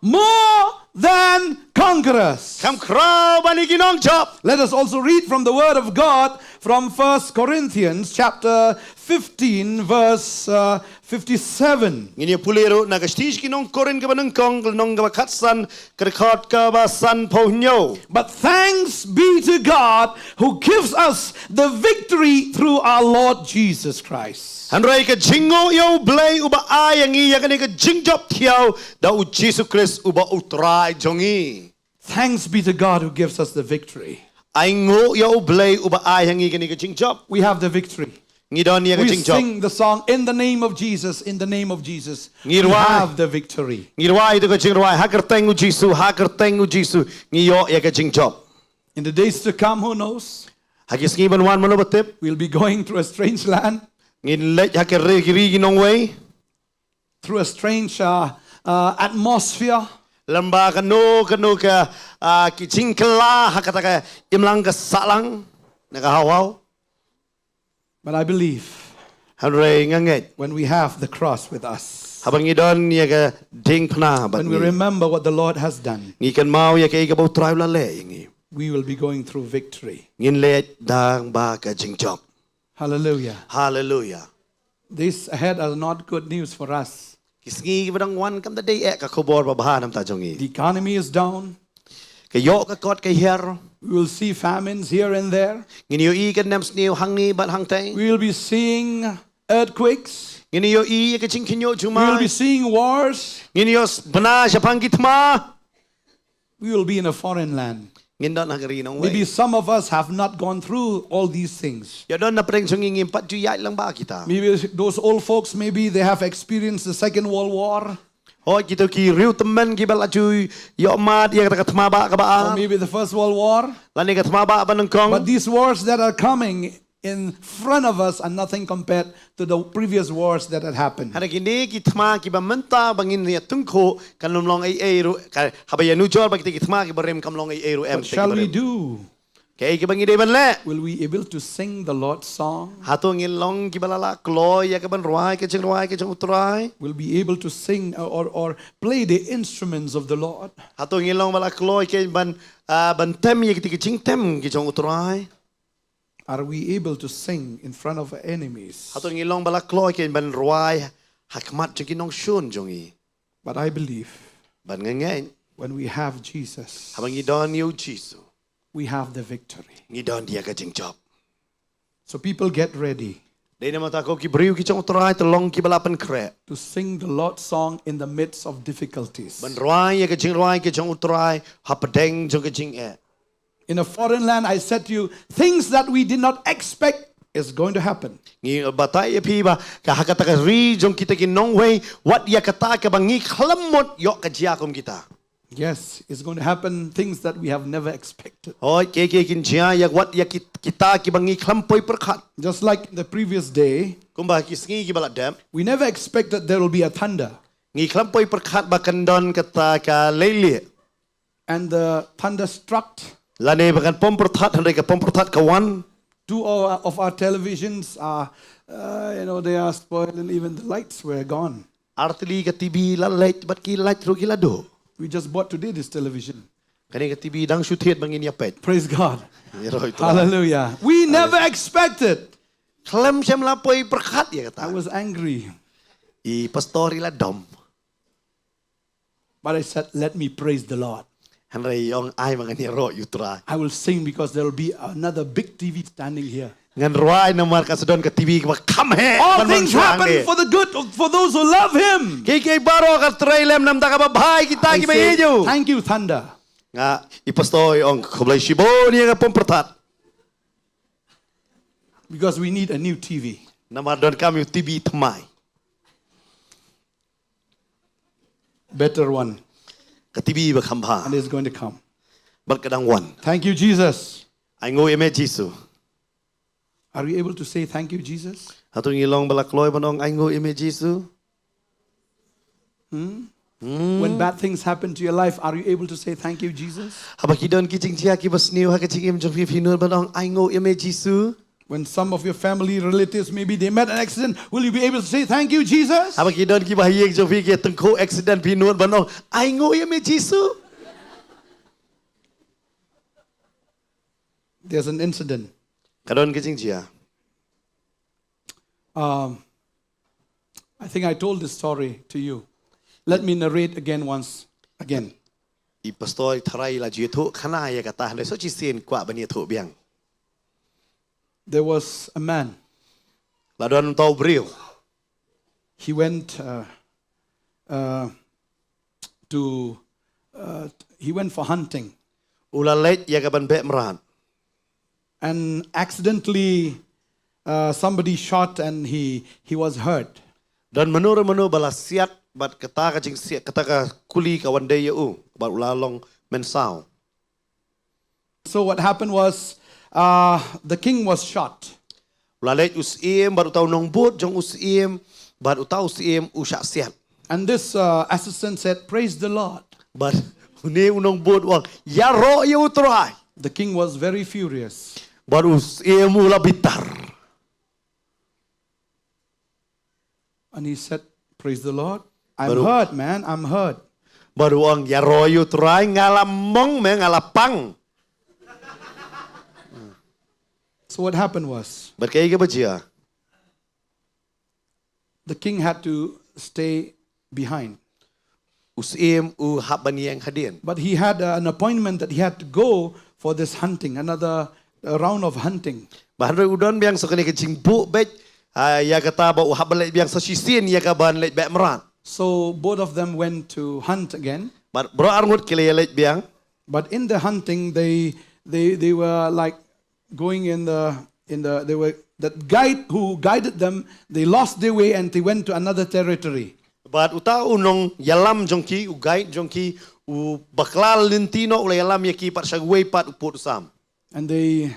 More than conquerors. Kham khraw ban ïa ki nongjop. Let us also read from the word of God from First Corinthians chapter fifteen, verse uh, fifty-seven. Ngin ïa pule ruh na ka shithi sha ki nong Korinth kaba nyngkong, ka lynnong kaba khatsan, ka dkhot kaba sanphew hynñiew. But thanks be to God who gives us the victory through our Lord Jesus Christ. Hynrei ka jingnguh ïa U Blei uba ai ïa ngi ïa kane ka jingjop thiaw da U Jisu Khrist uba U Trai jong ngi. Thanks be to God who gives us the victory. Ai nguh ïa U Blei uba ai ha ngi kane ka jingjop. We have the victory. Ngi don ïa ka jingjop. We sing the song, "In the name of Jesus, in the name of Jesus, we have the victory." Ngi rwai. Ngi rwai ïa ka jingrwai, "Ha kyrteng U Jisu, ha kyrteng U Jisu, ngi ïoh ïa ka jingjop." In the days to come, who knows? Ha ki sngi ban wan, mano ba tip? We'll be going through a strange land. Ngin leit ha ki ri, ki ri ki nongwei. Through a strange uh, uh, atmosphere. Lyngba kano kano ka uh, ki jingkylla ha kata ka imlang ka sahlang na ka hawhaw. But I believe, Hynrei nga ngeit, when we have the cross with us, haba ngi don ïa ka diengphna bad ngi, when we remember what the Lord has done, ngi kynmaw ïa kaei kaba U Trai u la leh ïa ngi, we will be going through victory. Ngin leit tang ba ka jingjop. Hallelujah. Hallelujah. These ahead are not good news for us. Ki sngi kiba dang wan kam da dei eh ka khubor babha namar jong ngi. The economy is down. Ka ïoh ka kot ka hiar. We will see famines here and there. Ngin ïohi ka nemsniew hangne bad hangtai. We will be seeing earthquakes. Ngin ïohi ka jingkhynñiuh jumai. We will be seeing wars. Ngin ïoh bna shaphang ki thma. We will be in a foreign land. Ngin don ha ka ri nongwei. Maybe some of us have not gone through all these things. Ïa don na pdeng jong ngi ngim pat ju ïaid lang ba kita. Maybe those old folks, maybe they have experienced the Second World War. Hooid, kito ki riewtymmen kiba la ju ïoh mad ïa kata ka thma ba kaba ar. Or maybe the First World War. Lane ka thma ba ba nyngkong. But these wars that are coming in front of us are nothing compared to the previous wars that had happened. Hynrei kine ki thma kiba mynta ba ngin ïa tyngkhuh kan ym long ei ei ruh, ka, haba ïa nujor ba kita ki thma kiba rim kam long ei ei ruh em. What shall we do? Kaei kaba ngi dei ban leh? Will we able to sing the Lord's song? Hato ngin long kiba la lah kloi ïa ka ban rwai ka jingrwai ka jong U Trai? Will be able to sing or, or, or play the instruments of the Lord? Hato ngin long ba la kloi ka ban, ah, ban tem ïa kita ki jingtem ki jong U Trai? Are we able to sing in front of our enemies? Hato ngi long ba la kloi ka ban rwai ha khmat jong ki nongshun jong ngi? But I believe, but nga ngeit, when we have Jesus, haba ngi don ïa U Jisu, we have the victory. Ngi don ïa ka jingjop. So people, get ready. Dei namar kata ko ki briew ki jong U Trai, to long kiba la pynkhreh. To sing the Lord's song in the midst of difficulties. Ban rwai ïa ka jingrwai ka jong U Trai hapdeng jong ka jingeh. In a foreign land, I said to you, things that we did not expect is going to happen. Ngi batai ïa phi ba ka ha kata ka ri jong kita ki nongwei, wat ïa kata kaba ngi khlem mut ïoh ka jia kum kita. Yes, it's going to happen, things that we have never expected. Hooid, ki, ki, kin jia ïa wat ïa ki, kita kiba ngi khlem poi pyrkhat. Just like the previous day, kumba ki sngi kiba la dep, we never expected there will be a thunder. Ngi khlem poi pyrkhat ba kan don kata ka leilieh. And the thunder struck. Lane ba kan pom pyrthat, hynrei ka pom pyrthat ka wan. Two of our, of our televisions are, uh, you know, they are spoiled and even the lights were gone. Ar tylli ka T V la leit bad ki light ruh ki la duh. We just bought today this television. Kane ka T V dang shu thied ba ngin ïa peit. Praise God. Ïaroh ïa U Trai. Hallelujah. We never expected. Khlem shym la poi pyrkhat ïa kata. I was angry. I pastor i la dom. But I said, "Let me praise the Lord." Hynrei i ong, ai ma ngan ïaroh ïa U Trai. I will sing because there will be another big T V standing here. Ngan rwai namar ka sa don ka T V kaba kham heh. All things happen for the good of, for those who love Him. Kiei kiei baroh ka trei lem na ka bynta kaba bha ïa kita kiba ïeit ïa u. I say, "Thank you, thunder." Nga, i pastor i ong, "Khublei shibun ïa ka pom pyrthat." Because we need a new T V. Namar donkam ïa u T V thymmai. better one. Ka TV ba kham bha. And is going to come. Bad ka dang wan. Thank you, Jesus. Ai nguh ïa me Jisu. Are you able to say thank you, Jesus? Hato ngi long ba la kloi ban ong ai nguh ïa me Jisu? Hmm? When bad things happen to your life, are you able to say thank you, Jesus? Haba ki don ki jingjia ki basniew ha ka jingim jong phi, phi nud ban ong ai nguh ïa me Jisu? When some of your family relatives, maybe they met an accident, will you be able to say thank you, Jesus? Haba ki don ki bahaïing jong phi ki tyngkhuh accident, phi nud ban ong ai nguh ïa me Jisu? There's an incident. Ka don ka jingjia. Um, I think I told this story to you. Let me narrate again once again. I pastor i tharai la ju ïathuh khana ïa kata, hynrei shu shisien kwah ban ïathuh biang. There was a man. La don uta u briew. He went uh, uh, to uh, he went for hunting. U la leit ïa ka ban beh mrad. And accidentally uh, somebody shot and he he was hurt. Don mano re mano ba la siat bad kata ka jingsiat, kata ka kuli ka wan dei ïa u bad u la long mynsaw. So what happened was, uh, the king was shot. U la leit u syiem bad uta u nongbud jong u syiem bad uta u syiem u shah siat. And this uh, assistant said, "Praise the Lord." Bad une u nongbud u ong, "Ïaroh ïa u Trai." The king was very furious. Bad u syiem u la bitar. And he said, "Praise the Lord. I'm hurt, man. I'm hurt." Bad u ong, "Ïaroh ïa u Trai, nga la mong, me, nga la pang." So what happened was, bad kaei kaba jia? The king had to stay behind. U syiem u hap ban ïeng hadien. But he had uh, an appointment that he had to go for this hunting, another uh, round of hunting. Bad hynrei u don biang sa kane ka jingbuh beit ïa kata ba u hap ban leit biang sa shisien ïa ka ban leit beh mrad. So both of them went to hunt again. Bad baroh arngut ki la ïa leit biang. But in the hunting, they they they were like going in the in the they were that guide who guided them, they lost their way and they went to another territory. Bad uta u nongïalam jong ki, u guide jong ki, u bakla lynti noh, u la ïalam ïa ki pat sha kawei pat u pud u sam. And they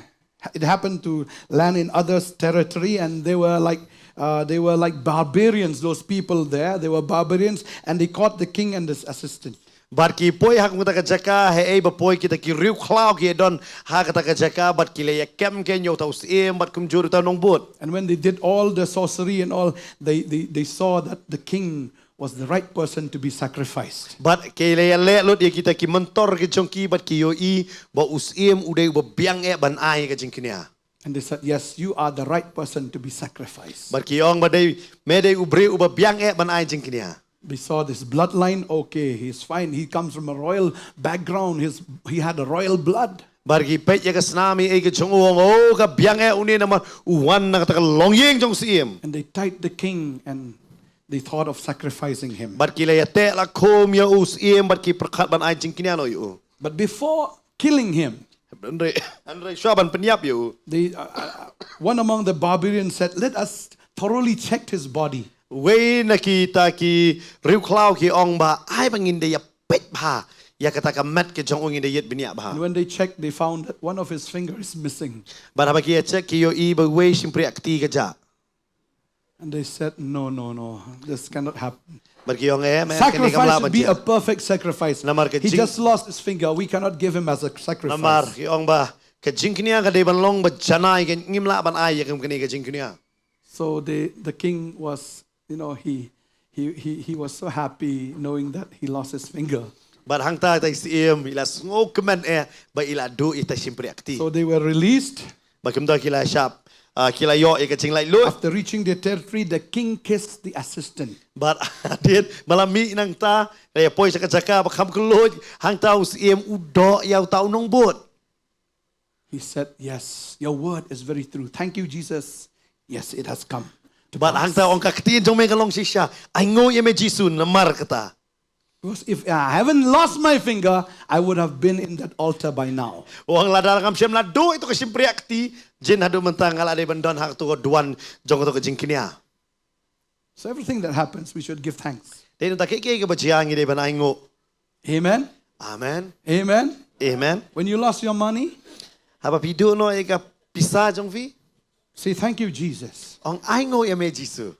it happened to land in others' territory, and they were like uh, they were like barbarians, those people there. They were barbarians, and they caught the king and his assistant. Bad ki poi ha kata ka jaka, hynrei ba poi kita ki riewkhlaw ki don ha kata ka jaka, bad ki la ïa kem ïa uta u syiem bad kumjuh uta u nongbud. And when they did all the sorcery and all, they, they, they saw that the king was the right person to be sacrificed. Bad ki la ïa leh lut ïa kita ki myntor ki jong ki bad ki ïohi ba u syiem u dei uba biang eh ban ai ka jingkñia. And they said, "Yes, you are the right person to be sacrificed." Bad ki ong ba dei, me dei u briew uba biang eh ban ai jingkñia. They saw this bloodline, okay, he's fine. He comes from a royal background. His, he had a royal blood. Bad ki peit ïa ka snam ïa ka jong u, ong, oh, ka biang eh une namar u wan na kata ka longïing jong syiem. And they tied the king and they thought of sacrificing him. Bad ki la ïa teh la khum ïa u syiem bad ki pyrkhat ban ai jingkñia noh ïa u. But before killing him, hynrei, hynrei shuwa ban pynïap ïa u, they, uh, uh, one among the barbarians said, "Let us thoroughly check his body." Wei na kita ki riewkhlaw ki ong ba ai ba ngin da ïa peit bha ïa kata ka met ka jong u, ngin da ïit bniah bha. And when they checked, they found that one of his finger is missing. Bad haba ki ïa check ki ïohi ba wei shympriahkti ka jah. And they said, "No, no, no, this cannot happen." Bad ki ong, eh, me, kane kam lah ban jia. Sacrifice should be a perfect sacrifice. Namar ka jing- He just lost his finger. We cannot give him as a sacrifice. Namar ki ong ba ka jingkñia ka dei ban long ba janai, ka ngim lah ban ai ïa kane ka jingkñia. So the, the king was, you know, he, he, he, he was so happy knowing that he lost his finger. Bad hangta ita i syiem i la sngewkmen eh ba i la duh ita i shympriahkti. So they were released. Bad kumta ki la shah, ah, ki la ïoh ïa ka jinglaitluid. After reaching their territory, the king kissed the assistant. Bad hadien ba la mih nangta, la ïa poi sha ka jaka ba kham kylluid, hangta u syiem u doh ïa uta u nongbud. He said, "Yes, your word is very true. Thank you, Jesus. Yes, it has come to pass." Bad hangta u ong, ka ktien jong me ka long shisha. Ai nguh ïa me Jisu namar kata. Because if I haven't lost my finger, I would have been in that altar by now. U ong lada ngam shym la duh ïa uto ka shympriahkti, jin haduh mynta nga la dei ban don ha kato ka duwan jong kato ka jingkñia. So everything that happens, we should give thanks. Dei na kata kaei kaei kaba jia ngi dei ban ainguh. Amen. Amen. Amen. Amen. When you lost your money, Haba phi duh noh ïa ka pisa jong phi, say thank you, Jesus. Ong ainguh ïa me Jisu.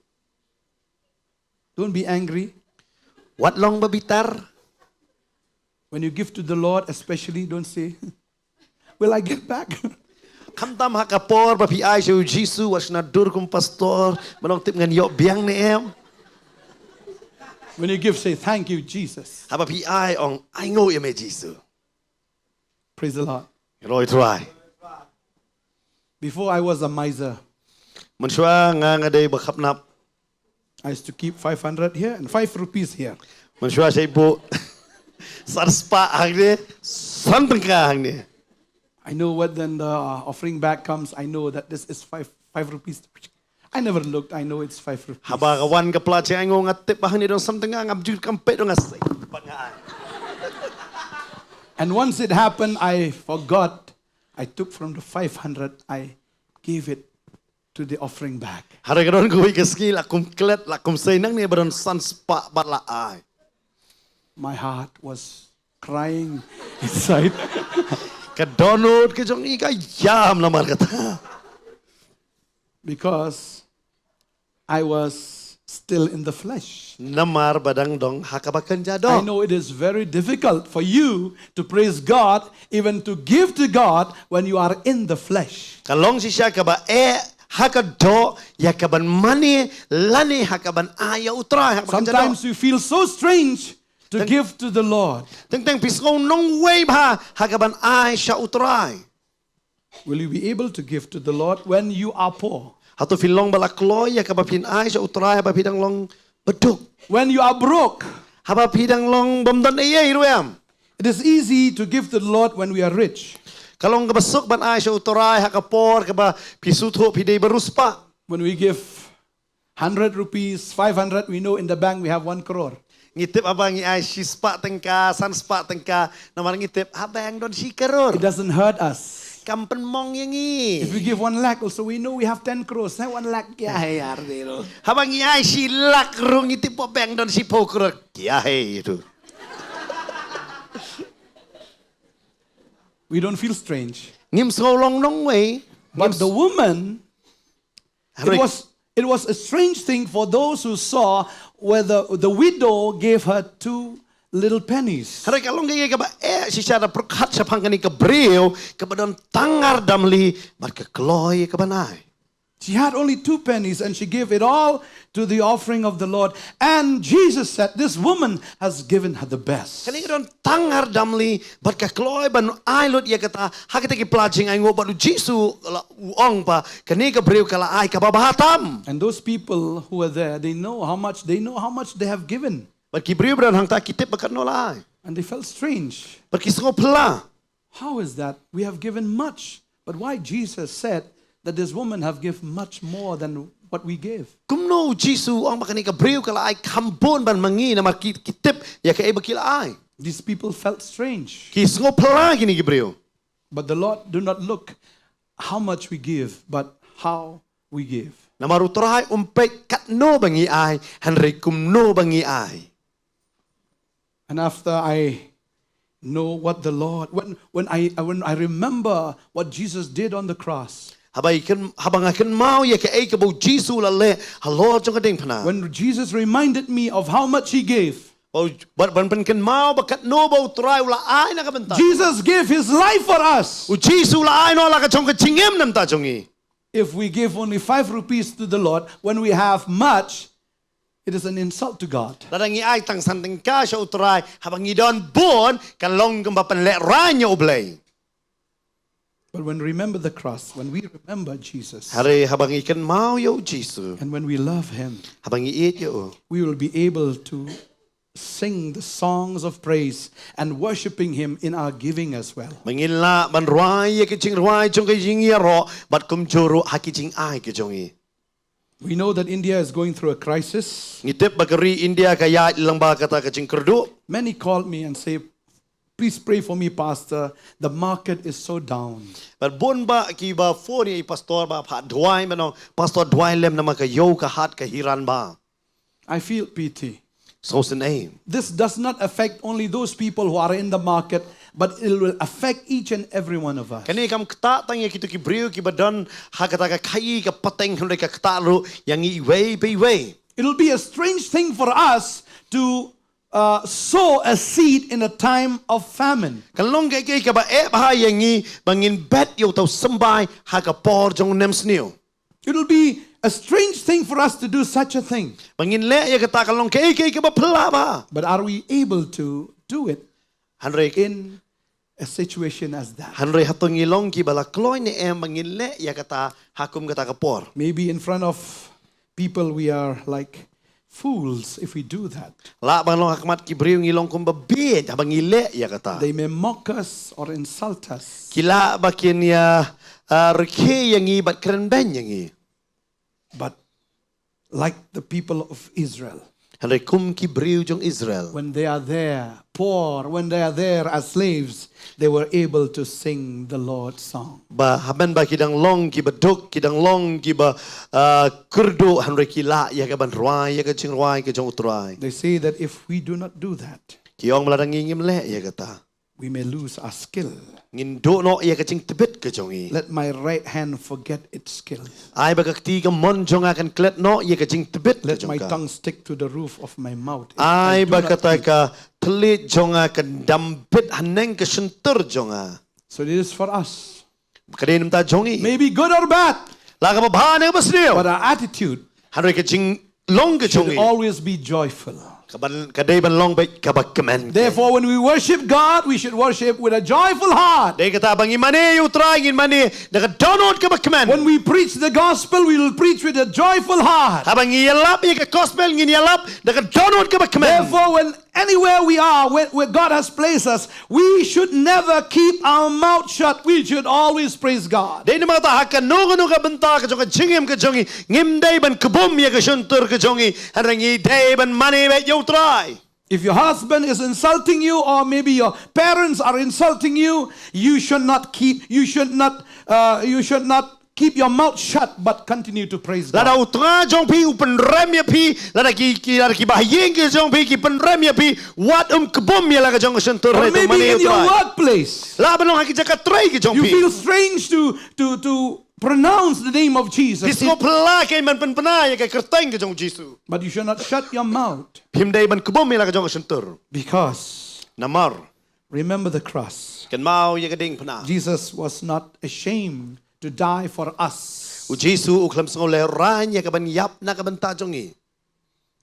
Don't be angry. Wat long ba bitar. When you give to the Lord, especially, don't say, will I get back? Khamtam ha ka por ba phi ai sha u Jisu, wat shna dur kum pastor, ban ong tip ngan ïoh biang ne em. When you give, say, thank you, Jesus. Haba phi ai, ong ainguh ïa me Jisu. Praise the Lord. Ïaroh ïa u Trai. Before I was a miser. Mynshuwa nga nga dei ba khappnap. I used to keep five hundred here and five rupees here. Mynshuwa shait buh san spah hangne, san tyngka hangne. I know what then the offering bag comes. I know that this is five five rupees. I never looked. I know it's five rupees. Haba ka wan ka pla jong nga, nga tip ba hangne don san tyngka, ngam ju kam peit, nga sei pat nga ai. And once it happened, I forgot. I took from the five hundred. I gave it to the offering bag. Hynrei ka don kawei ka sngi la kum klet, la kum sei nangne ba don san spah bad la ai. My heart was crying inside. Ka dohnud ka jong i ka ïam namar kata. Because I was still in the flesh. Namar ba dang dong ha kaba kynja doh. I know it is very difficult for you to praise God, even to give to God when you are in the flesh. Ka long shisha kaba eh ha ka doh ïa kaban mane lane ha kaban ai ïa u Trai ha kaba kynja doh. Sometimes you feel so strange to give to the Lord. Teng teng phi sngew nongwei bha ha kaban ai sha u Trai. Will you be able to give to the Lord when you are poor? Hato phin long ba la kloi ïa kaba phin ai sha u Trai haba phi dang long baduk? When you are broke, haba phi dang long bym don ei ei ruh em? It is easy to give to the Lord when we are rich. Ka long kaba suk ban ai sha u Trai ha ka por kaba phi sngewthuh phi dei ba riewspah. When we give hundred rupees, five hundred, we know in the bank we have one crore. Ngi tip haba ngi ai shispah tyngka, san spah tyngka, namar ngi tip ha bank don shi crore. It doesn't hurt us. Kam pynmong ïa ngi. If we give one lakh also, we know we have ten crores. Hei, one lakh kya hai yaar, de lo. Haba ngi ai shi lak ruh ngi tip ha bank don shiphew crore. Kya hai itu. We don't feel strange. Ngim sngew long nongwei. But the woman It was, it was a strange thing for those who saw where the, the widow gave her two little pennies. Hynrei ka long kaei kaba eh shisha da pyrkhat shaphang kane ka briew kaba don tang ar damli bad ka kloi kaban ai. She had only two pennies and she gave it all to the offering of the Lord. And Jesus said, this woman has given her the best. Kane ka don tang ar damli bad ka kloi ban ai lut ïa kata ha kita ki pla jingainguh bad u Jisu la u ong ba kane ka briew ka la ai kaba bha tam. And those people who were there, they know how much, they know how much they have given. Bad ki briew ba don hangta ki tip ba katno la ai. And they felt strange. Bad ki sngew phylla. How is that? We have given much. But why Jesus said that this woman have give much more than what we gave? Kumno u Jisu u ong ba kane ka briew ka la ai kham bun ban ma ngi namar ki, ki tip ïa kaei ba ki la ai. These people felt strange. Ki sngew phylla kine ki briew. But the Lord do not look how much we give, but how we give. Namar u Trai um peit katno ba ngi ai, hynrei kumno ba ngi ai. And after I know what the Lord, when, when I, when I remember what Jesus did on the cross, Haba i kyn, haba nga kynmaw ïa kaei kaba u Jisu u la leh halor jong ka diengphna. When Jesus reminded me of how much he gave, Ba u, ba, ban pynkynmaw ba katno ba u Trai u la ai na ka bynta. Jesus gave his life for us. U Jisu u la ai noh la ka jong ka jingim na ka bynta jong ngi. If we give only five rupees to the Lord when we have much, it is an insult to God. Lada ngi ai tang san tyngka sha u Trai haba ngi don bun, ka long kumba pynlehraiñ ïa u Blei. But when remember the cross, when we remember Jesus, Hynrei haba ngi kynmaw ïa u Jisu, and when we love him, haba ngi ïeit ïa u, we will be able to sing the songs of praise and worshipping him in our giving as well. Ba ngin lah ban rwai ïa ki jingrwai jong ka jingïaroh bad kumjuh ruh ha ki jingai ka jong ngi. We know that India is going through a crisis. Ngi tip ba ka ri India ka ïaid lyngba kata ka jingkyrduh. Many call me and say, please pray for me, Pastor. The market is so down. Bad bun bah kiba phone ïa i pastor ba phah duwai, ba ong, Pastor, duwai lem namar ka ïew ka hat ka hiran bha. I feel pity. Sngew sngewsih. This does not affect only those people who are in the market, but it will affect each and every one of us. Kane kam ktah tang ïa kito ki briew kiba don ha kata ka khaii ka pateng, hynrei ka ktah ruh ïa ngi iwei pa iwei. It will be a strange thing for us to uh, sow a seed in a time of famine. Kan long kaei kaei kaba eh bha ïa ngi ba ngin bet ïa uta u symbai ha ka por jong u nemsniew. It will be a strange thing for us to do such a thing. Ba ngin leh ïa kata kan long kaei kaei kaba phylla bha. But are we able to do it Hynrei in a situation as that? Hynrei hato ngi long kiba la kloi ne em ba ngin leh ïa kata ha kum kata ka por? Maybe in front of people we are like fools if we do that. Lah ban long ha khmat ki briew ngi long kumba bieit haba ngi leh ïa kata. They may mock us or insult us. Ki lah ba kin ïa, ah, rkhie ïa ngi bad kren beiñ ïa ngi. But like the people of Israel, Hynrei kum ki briew jong Israel. When they are there, poor, when they are there as slaves, they were able to sing the Lord's song. Ba haba ki dang long kiba duk, ki dang long kiba, ah, kyrduh, hynrei ki lah ïa ka ban rwai ïa ka jingrwai ka jong U Trai. They say that if we do not do that, Ki ong ba lada ngi ngim leh ïa kata, we may lose our skill. Ngin duh noh ïa ka jingtbit ka jong ngi. Let my right hand forget its skill. Ai ba ka kti kamon jong nga kan klet noh ïa ka jingtbit ka jong ka. Let my tongue stick to the roof of my mouth. Ai ba kata ka thylliej jong nga kan dam bit haneng ka shyntur jong nga. So it is for us. Ka dei namar jong ngi. Maybe good or bad. La kaba bha ne kaba sniew. But our attitude Hynrei ka jing long ka jong ngi should always be joyful. Ka ban, ka dei ban long beit kaba kmen. Therefore, when we worship God, we should worship with a joyful heart. Dei kata ba ngi mane ïa U Trai ngin mane da ka dohnud kaba kmen. When we preach the gospel, we will preach with a joyful heart. Haba ngi ïalap ïa ka gospel ngin ïalap da ka dohnud kaba kmen. Therefore, when anywhere we are, where, where God has placed us, we should never keep our mouth shut. We should always praise God. Dei namar kata ha kano kano ka bynta ka jong ka jingim ka jong ngi, ngim dei ban kbum ïa ka shyntur ka jong ngi, hynrei ngi dei ban mane beit ïa U Trai. If your husband is insulting you, or maybe your parents are insulting you, you should not keep, you should not, uh, you should not keep your mouth shut, but continue to praise God. Lada u trai jong phi u pynrem ïa phi, lada ki, ki, lada ki bahaïing ki jong phi ki pynrem ïa phi, wat ym kbum ïa la ka jong ka shyntur. Or maybe in your workplace, lah ban long ha ki jaka trei ki jong phi, you feel strange to, to, to pronounce the name of Jesus. Phi sngew phylla kein ban pynbna ïa ka kyrteng ka jong U Jisu. But you should not shut your mouth. Phim dei ban kbum ïa la ka jong ka shyntur. Because, namar, remember the cross. Kynmaw ïa ka diengphna. Jesus was not ashamed to die for us. U Jisu u khlem sngew lehraiñ ïa ka ban ïap na ka bynta jong ngi.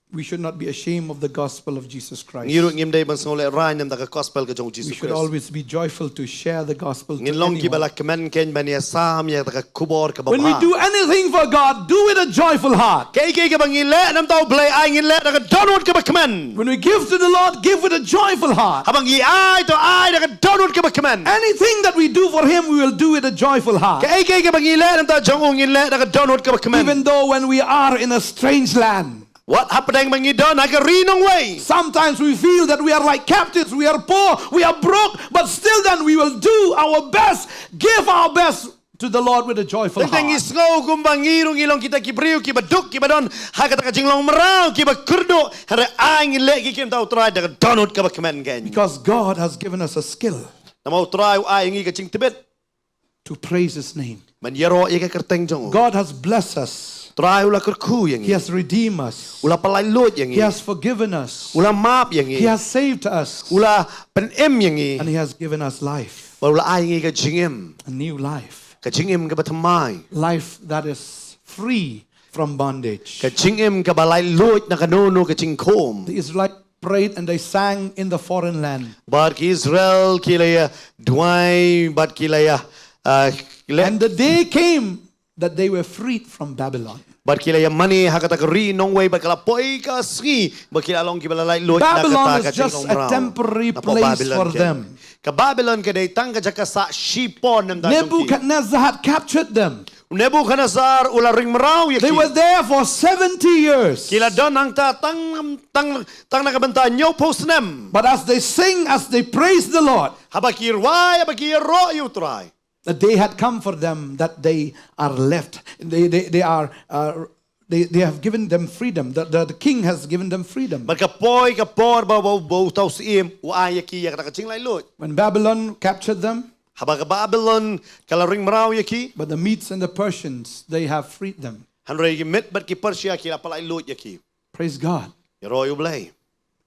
We should not be ashamed of the gospel of Jesus Christ. Ngi ruh ngim dei ban sngew lehraiñ na ka gospel ka jong U Jisu Khrist. We should always be joyful to share the gospel to anyone. Ngin long kiba la kmen kein ban ïasam ïa ka khubor kaba bha. When we do anything for God, do with a joyful heart. Kaei kaei kaba ngi leh namar U Blei, ai ngin leh da ka dohnud kaba kmen. When we give to the Lord, give with a joyful heart. Haba ngi ai to ai da ka dohnud kaba kmen. Anything that we do for Him, we will do with a joyful heart. Kaei kaei kaba ngi leh namar jong U ngin leh da ka dohnud kaba kmen. Even though when we are in a strange land, wat hapdeng ba ngi don ha ka ri nongwei, sometimes we feel that we are like captives, we are poor, we are broke, but still then we will do our best, give our best to the Lord with a joyful heart. Teng teng ngi sngew kumba ngi ruh ngi long kita ki briew kiba duk, kiba don ha kata ka jinglong mraw, kiba kyrduh, hynrei ai ngin leh ki kam jong U Trai da ka dohnud kaba kmen kein. Because God has given us a skill. Namar U Trai u ai ngi ka jingtbit to praise His name. Ban ïaroh ïa ka kyrteng jong U. God has blessed us. U Trai u la kyrkhu ïa ngi. He has redeemed us. U la pyllait luid ïa ngi. He has forgiven us. U la map ïa ngi. He has saved us. U la pynim ïa ngi. And He has given us life. Bad u la ai ngi ka jingim. A new life. Ka jingim kaba thymmai. Life that is free from bondage. Ka jingim kaba laitluid na kano kano ka jingkhum. The Israelites prayed and they sang in the foreign land. Bad ki Israel ki la ïa duwai, bad ki la ïa, ah, ki la And the day came that they were freed from Babylon. Bad ki la ïa mane ha kata ka ri nongwei, bad ka la poi ka sngi ba ki la long kiba la laitluid na kata ka jinglong mraw. Babylon is just a temporary place for them. Ka Babilon ka dei tang ka jaka sah shipor namar jong ki. Nebuchadnezzar had captured them. Nebuchadnezzar u la ring mraw ïa ki. They were there for seventy years. Ki la don hangta tang, tang, tang na ka bynta hynñiewphew snem. But as they sing, as they praise the Lord, Haba ki rwai, haba ki ïaroh ïa U Trai. The day had come for them that they are left. They, they, they are, uh, They, they have given them freedom. The, the, the king has given them freedom. Bad ka poi ka por ba, ba, ba uta u syiem u ai ïa ki ïa kata ka jinglaitluid. When Babylon captured them, Haba ka Babylon ka la ring mraw ïa ki. But the Medes and the Persians, they have freed them. Hynrei ki Mid bad ki Persia ki la pyllaitluid ïa ki. Praise God. Ïaroh ïa U Blei.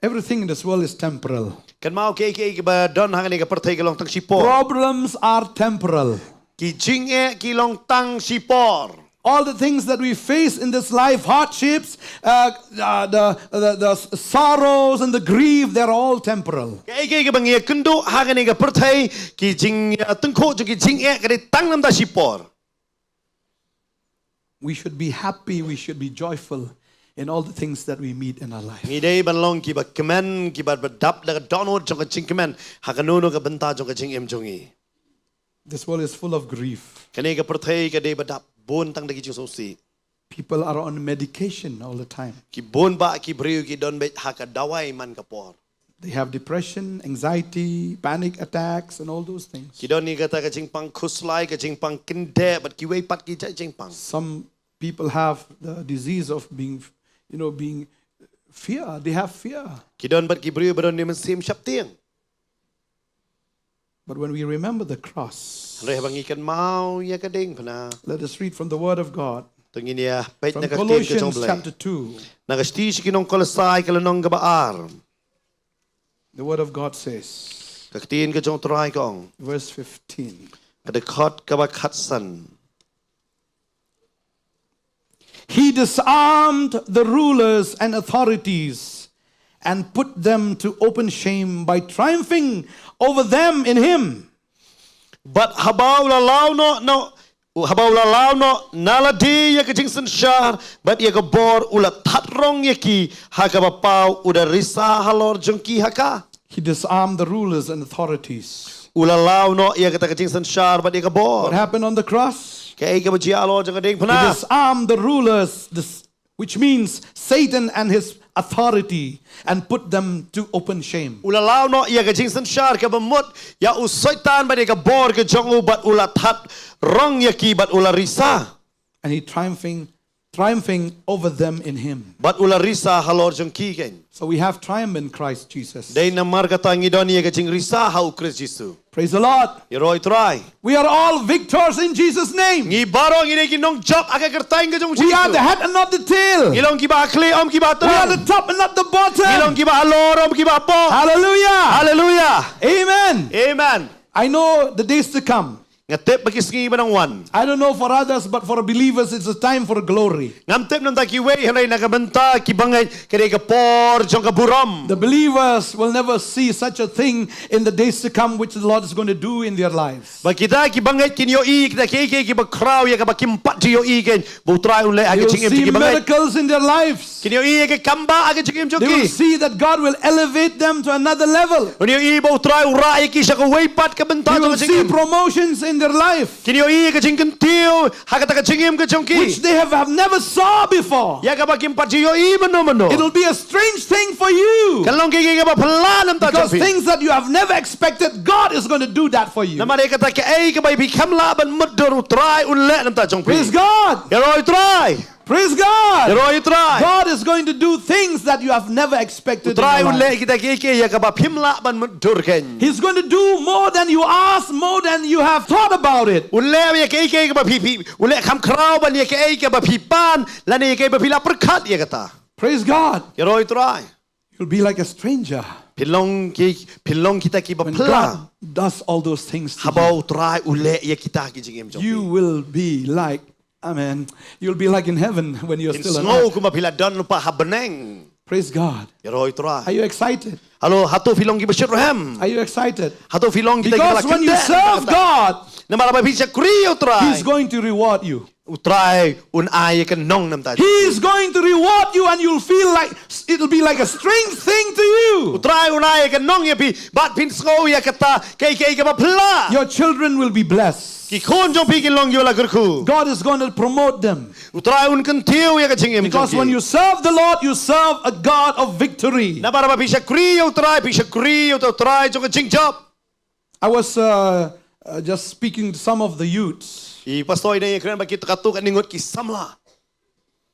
Everything in this world is temporal. Kynmaw, kiei kiei kiba don ha kane ka pyrthei ki long tang shipor. Problems are temporal. Ki jingeh ki long tang shipor. All the things that we face in this life, hardships, uh, uh, the, the, the sorrows and the grief, they're all temporal. Kiei kiei kiba ngi ïakynduh ha kane ka pyrthei, ki jing, uh, tyngkhuh jong ki jingeh ka dei tang namar shipor. We should be happy, we should be joyful in all the things that we meet in our life. Ngi dei ban long kiba kmen, kiba dap da ka dohnud jong ka jingkmen ha kano kano ka bynta jong ka jingim jong ngi. This world is full of grief. Kane ka pyrthei ka dei ba dap bun tang da ki jingsngewsih. People are on medication all the time. Ki bun bah ki briew ki don beit ha ka dawai man ka por. They have depression, anxiety, panic attacks, and all those things. Ki don ïa kata ka jingpang khuslai, ka jingpang kyndeh, bad kiwei pat ki jait jingpang. Some people have the disease of being, you know, being fear. They have fear. Ki don bad ki briew ba don ïa ka mynsiem sheptieng. But when we remember the cross, Hynrei haba ngi kynmaw ïa ka diengphna. Let us read from the Word of God. To ngin ïa peit na ka ktien ka jong U Blei. From Colossians chapter two. Na ka shithi sha ki nong Kolosai ka lynnong kaba ar. The Word of God says, Ka ktien ka jong U Trai ka ong. Verse fifteen. Ka dkhot kaba khatsan. He disarmed the rulers and authorities and put them to open shame by triumphing over them in him. Bad haba u la law noh, noh, haba u la law noh na lade ïa ka jingsynshar bad ïa ka bor, u la thad rong ïa ki ha kaba paw, u da risa halor jong ki ha ka. He disarmed the rulers and authorities. U la law noh ïa kata ka jingsynshar bad ïa ka bor. What happened on the cross? Kaei kaba jia halor jong ka diengphna? He disarmed the rulers, this, which means Satan and his authority, and put them to open shame. U la law noh ïa ka jingsynshar kaba mut ïa u Soitan bad ïa ka bor ka jong u, bad u la thad rong ïa ki bad u la risa. And he triumphing, triumphing over them in him. Bad u la risa halor jong ki kein. So we have triumph in Christ Jesus. Dei namar kata ngi don ïa ka jingrisa ha U Khrist Jisu. Praise the Lord. Ïaroh ïa U Trai. We are all victors in Jesus' name. Ngi baroh ngi dei ki nongjop ha ka kyrteng ka jong U Jisu. We are the head and not the tail. Ngi long kiba ha khlieh, ym kiba ha tngan. We are the top and not the bottom. Ngi long kiba halor, ym kiba hapoh. Hallelujah. Hallelujah. Amen. Amen. I know the days to come. Nga tip ba ki sngi ba dang wan. I don't know for others, but for believers, it's a time for glory. Ngam tip namar kiwei, hynrei na ka bynta ki bangeit ka dei ka por jong ka burom. The believers will never see such a thing in the days to come, which the Lord is going to do in their lives. Ba kita ki bangeit kin ïohi kita kiei kiei kiba khraw ïa kaba kim pat ju ïohi kein ba U Trai un leh ha ka jingim jong ki bangeit. They will see miracles in their lives. Kin ïohi ïa ka kam bah ha ka jingim jong ki. They will see that God will elevate them to another level. Kin ïohi ba U Trai u rah ïa ki sha kawei pat ka bynta jong ka jingim. They will see promotions in their life. Kin ïohi ïa ka jingkyntiew ha kata ka jingim ka jong ki, which they have, have never saw before. Ïa kaba kim pat ju ïohi mynno mynno. It will be a strange thing for you. Kan long kaei kaei kaba phylla namar jong phi. Because things that you have never expected, God is going to do that for you. Namar ïa kata kaei kaba phi kam lah ban mutdur, U Trai un leh namar jong phi. Praise God. Ïaroh ïa U Trai. Praise God. Ïaroh ïa U Trai. God is going to do things that you have never expected in your life. U Trai un leh kita kiei kiei ïa kaba phim lah ban mutdur kein. He's going to do more than you ask, more than you have thought about it. Un leh ïa kiei kiei kaba phi, phi, un leh kham khraw ban ïa kiei kaba phi pan, lane ïa kiei ba phi la pyrkhat ïa kata. Praise God. Ïaroh ïa U Trai. You'll be like a stranger. Phin long ki, phin long kita kiba phylla. When God does all those things to you, haba U Trai u leh ïa kita ha ka jingim jong phi, you will be like, amen. You'll be like in heaven when you're still alive. Phin sngew kumba phi la don lypa ha bneng. Praise God. Ïaroh ïa U Trai. Are you excited? Halo, hato phi long kiba shitrhem? Are you excited? Hato phi long kita kiba la kyndit? Because when you serve God, namar haba phi shakri ïa U Trai, He's going to reward you. U Trai un ai ïa ka nong namar jong phi. He is going to reward you and you'll feel like, it'll be like a strange thing to you. U Trai un ai ïa ka nong ïa phi, bad phin sngew ïa kata kaei kaei kaba phylla. Your children will be blessed. Ki khun jong phi kin long kiba la kyrkhu. God is going to promote them. U Trai un kyntiew ïa ka jingim jong phi. Because when you serve the Lord, you serve a God of victory. Namar haba phi shakri ïa U Trai, phi shakri ïa U Trai jong ka jingjop. I was, uh, uh, just speaking to some of the youths. I pastor i dang ïakren bad kita katto katne ngut ki samla.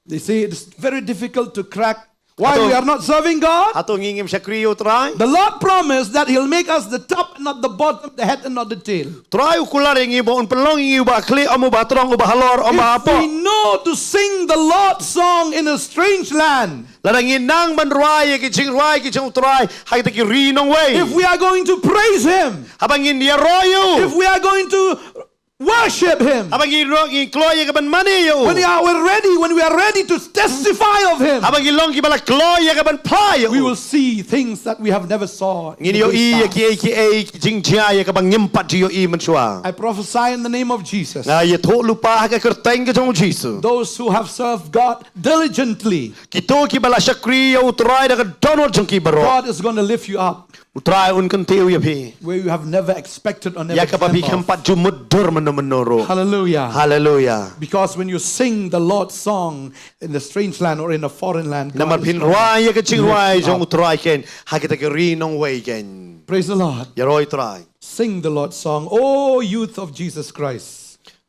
They say it's very difficult to crack. Why we are not serving God? Hato ngi ngim shakri ïa u Trai? The Lord promised that He'll make us the top and not the bottom, the head and not the tail. Trai u kular ïa ngi ba un pynlong ïa ngi uba khlieh, ym uba trong, uba halor, ym uba hapoh. If we know to sing the Lord's song in a strange land, lada ngi nang ban rwai ïa ki jingrwai ki jong u Trai ha kita ki ri nongwei, if we are going to praise Him, haba ngin ïaroh ïa u, if we are going to worship Him, haba ngi ro ngi kloi ïa ka ban mane ïa u, when we are ready, when we are ready to testify of Him, haba ngi long kiba la kloi ïa ka ban phla ïa u, we will see things that we have never saw in the days past. Ngin ïohi ïa kiei kiei ki jingjia ïa kaba ngim pat ju ïohi mynshuwa. I prophesy in the name of Jesus. Nga ïathuhlypa ha ka kyrteng ka jong u Jisu. Those who have served God diligently, kito kiba la shakri ïa u Trai da ka dohnud jong ki baroh, God is going to lift you up. U Trai un kyntiew ïa phi where you have never expected or never dreamt of. Ïa kaba phi khlem pat ju mutdur mynno mynno ruh. Hallelujah. Hallelujah. Because when you sing the Lord's song in a strange land or in a foreign land, God is going to lift you up. Namar phin rwai ïa ka jingrwai jong u Trai kein ha kita ki ri nongwei kein. Praise the Lord. Ïaroh ïa u Trai. Sing the Lord's song, O youth of Jesus Christ.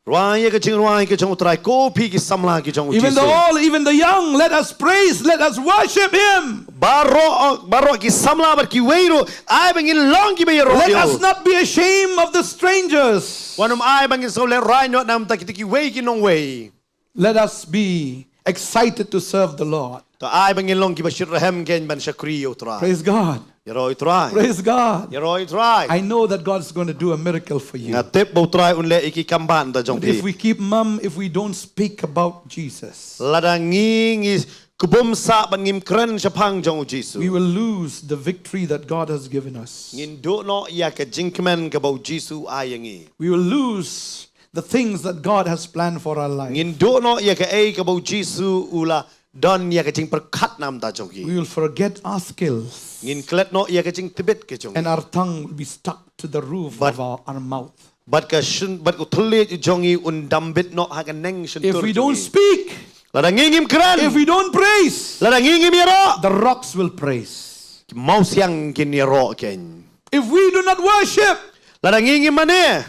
Rwai ïa ka jingrwai ka jong u Trai, ko phi ki samla ki jong u Jisu. Even the old, even the young, let us praise, let us worship Him. Baroh, baroh ki samla bad kiwei ruh, ai ba ngin long kiba ïaroh ïa u. Let us not be ashamed of the strangers. Wat nym ai ba ngin sngewlehraiñ noh namar kita kiwei ki nongwei. Let us be excited to serve the Lord. To ai ba ngin long kiba shitrhem kein ban shakri ïa u Trai. Praise God. Ïaroh ïa u Trai. Praise God. Ïaroh ïa u Trai. I know that God is going to do a miracle for you. Nga tip ba u Trai un leh ïa ki kambah na ka bynta jong phi. But if we keep mum, if we don't speak about Jesus, lada ngi ngi kbum sah bad ngim kren shaphang jong u Jisu, we will lose the victory that God has given us. Ngin duh noh ïa ka jingkmen kaba u Jisu u ai ïa ngi. We will lose the things that God has planned for our life. Ngin duh noh ïa kaei kaba u Jisu u la don ïa ka jingpyrkhat na ka bynta jong ngi. We will forget our skills. Ngin klet noh ïa ka jingtbit ka jong ngi. And our tongue will be stuck to the roof of our, our mouth. Bad ka shyn, bad u thylliej jong ngi un dam bit noh ha ka neng shyntur jong ngi. If we don't speak, lada ngi ngim kren, if we don't praise, lada ngi ngim ïaroh, the rocks will praise. Ki mawsiang kin ïaroh kein. If we do not worship, lada ngi ngim mane,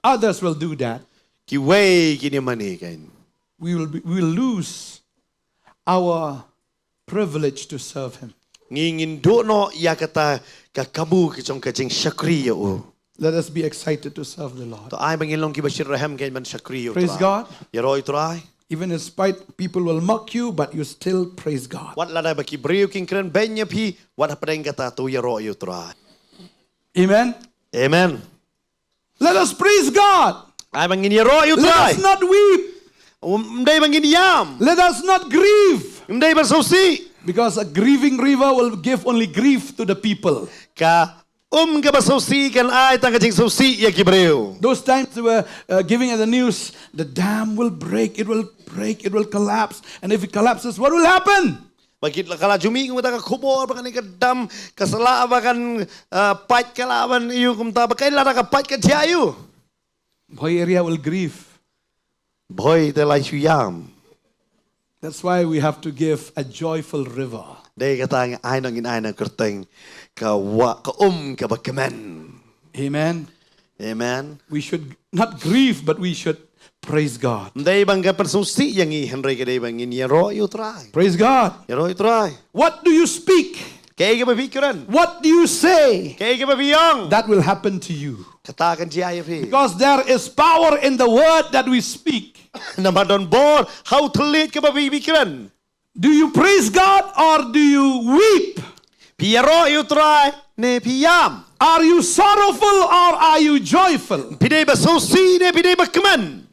others will do that. Kiwei kin ïa mane kein. We will be, we will lose our privilege to serve Him. Ngi ngin duh noh ïa kata ka kabu ka jong ka jingshakri ïa u. Let us be excited to serve the Lord. To ai ba ngin long kiba shitrhem kein ban shakri ïa u Trai. Praise God. Ïaroh ïa u Trai. Even in spite people will mock you, but you still praise God. Wat lada ba ki briew kin kren beiñ ïa phi, wat hapdeng kata to ïaroh ïa u Trai. Amen. Amen. Let us praise God. Ai ba ngin ïaroh ïa u Trai. Let us not weep. Ym dei ba ngin ïam. Let us not grieve. Ym dei ban sngewsih. Because a grieving river will give only grief to the people. Ka um kaba sngewsih kan ai tang ka jingsngewsih ïa ki briew. Those times they were, uh, giving us the news, the dam will break, it will break, it will collapse. And if it collapses, what will happen? Ba ki la, ka la ju mih kumta ka khubor ba kane ka dam ka sa lah ba kan, ah, pait, ka lah ban ïoh kumta, ba kaei lada ka pait ka jia ïoh. Bhoi area will grieve. Bhoi te la shu ïam. That's why we have to give a joyful river. Dei kata ngi ai noh, ngin ai noh kyrteng ka wah, ka um kaba kmen. Amen. Amen. We should not grieve, but we should praise God. Ym dei ba ngin pynsngewsih ïa ngi, hynrei ka dei ba ngin ïaroh ïa u Trai. Praise God. Ïaroh ïa u Trai. What do you speak? Kaei kaba phi kren? What do you say? Kaei kaba phi ong? That will happen to you. Kata kan jia ïa phi. Because there is power in the word that we speak. Namar don bor ha u thylliej kaba phi, phi kren. Do you praise God or do you weep? Phi ïaroh ïa u Trai ne phi ïam? Are you sorrowful or are you joyful? Phi dei ba sngewsih ne phi dei ba kmen?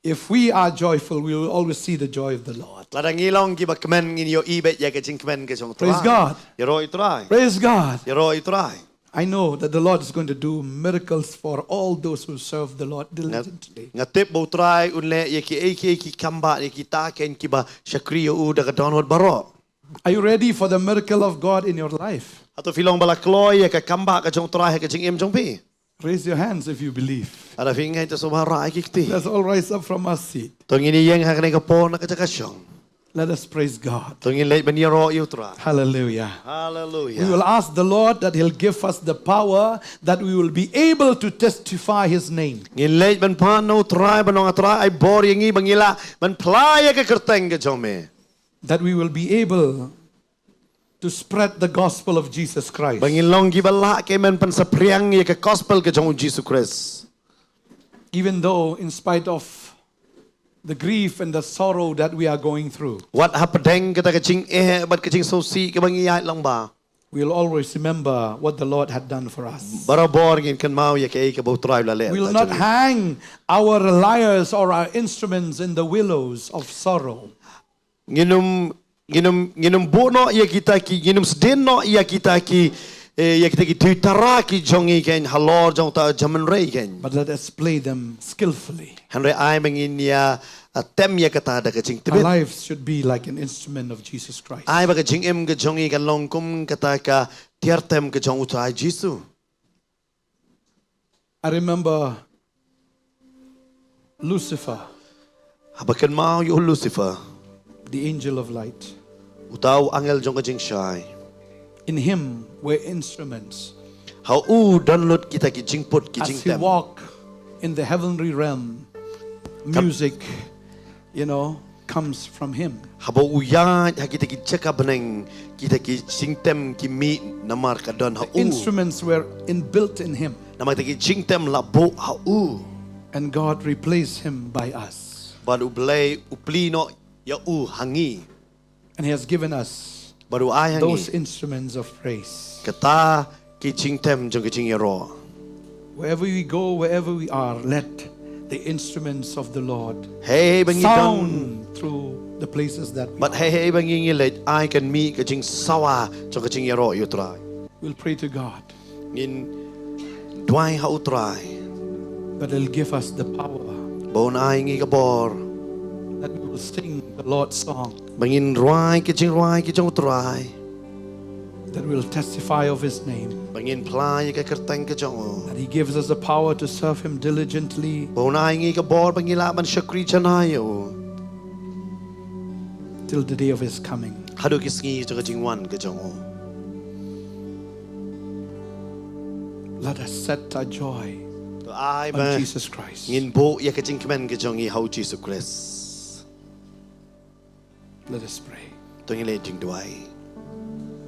If we are joyful, we will always see the joy of the Lord. Lada ngi long kiba kmen, ngin ïohi beit ïa ka jingkmen ka jong u Trai. Praise God. Ïaroh ïa u Trai. Praise God. Ïaroh ïa u Trai. I know that the Lord is going to do miracles for all those who serve the Lord diligently. Nga, nga tip ba u Trai un leh ïa kiei kiei ki kambah ïa kita kein kiba shakri ïa u da ka dohnud baroh. Are you ready for the miracle of God in your life? Hato phi long ba la kloi ïa ka kambah ka jong u Trai ha ka jingim jong phi? Raise your hands if you believe. Lada phi ngeit, to sngewbha rah ïa ki kti. Let's all rise up from our seat. To ngin ïeng ha kane ka por na ka jaka shong. Let us praise God. To ngin leit ban ïaroh ïa u Trai. Hallelujah. Hallelujah. We will ask the Lord that He'll give us the power that we will be able to testify His name. Ngin leit ban pan na u Trai, ban ong, A Trai, ai bor ïa ngi ba ngin lah ban phla ïa ka kyrteng ka jong me. that we will be able to spread the gospel of Jesus Christ. Ba ngin long kiba lah ki ban pynsaphriang ïa ka gospel ka jong u Jisu Khrist. Even though, in spite of the grief and the sorrow that we are going through, wat hapdeng kata ka jingeh bad ka jingsngewsih kaba ngi ïaid lang ba, we'll always remember what the Lord had done for us. Barabor ngin kynmaw ïa kaei kaba u Trai u la leh. We'll not hang our lyres or our instruments in the willows of sorrow. Ngin ym, ngin ym, ngin ym buh noh ïa kita ki, ngin ym sdien noh ïa kita ki, eh, ïa kita ki duitara ki jong ngi kein halor jong uta u jingmynrei kein. But let us play them skillfully. Hynrei ai ba ngin ïa, ah, tem ïa kata da ka jingtbit. Our lives should be like an instrument of Jesus Christ. Ai ba ka jingim ka jong ngi kan long kum kata ka tiar tem ka jong u Trai Jisu. I remember Lucifer, haba kynmaw ïa u Lucifer, the angel of light. Uta u angel jong ka jingshai. In him were instruments. Ha u don lut kita ki jingput ki jingtem. As he walk in the heavenly realm, music, you know, comes from him. Haba u ïaid ha kita ki jaka bneng, kita ki jingtem ki mih namar ka don ha u. The instruments were inbuilt in him. Namar kita ki jingtem la buh ha u. And God replaced him by us. Bad U Blei u plie noh ïa u ha ngi. And he has given us, bad u ai ha ngi, those instruments of praise. Kata ki jingtem jong ka jingïaroh. Wherever we go, wherever we are, let the instruments of the Lord, hei hei ba ngi don, sound through the places that we, bad hei hei ba ngi ngi leit, ai kan mih ka jingsawa jong ka jingïaroh ïa u Trai. We'll pray to God. Ngin duwai ha u Trai. But he'll give us the power, ba un ai ngi ka bor, that we will sing the Lord's song, ba ngin rwai ki jingrwai ki jong u Trai, that we'll testify of his name, ba ngin phla ïa ka kyrteng ka jong u, that he gives us the power to serve him diligently, ba un ai ngi ka bor ba ngi lah ban shakri janai ïa u till the day of his coming. Haduh ki sngi jong ka jingwan ka jong u. Let us set our joy, to ai, on ba Jesus Christ. Ngin buh ïa ka jingkmen ka jong ngi ha u Jisu Khrist. Let us pray. To ngin leit jingduwai.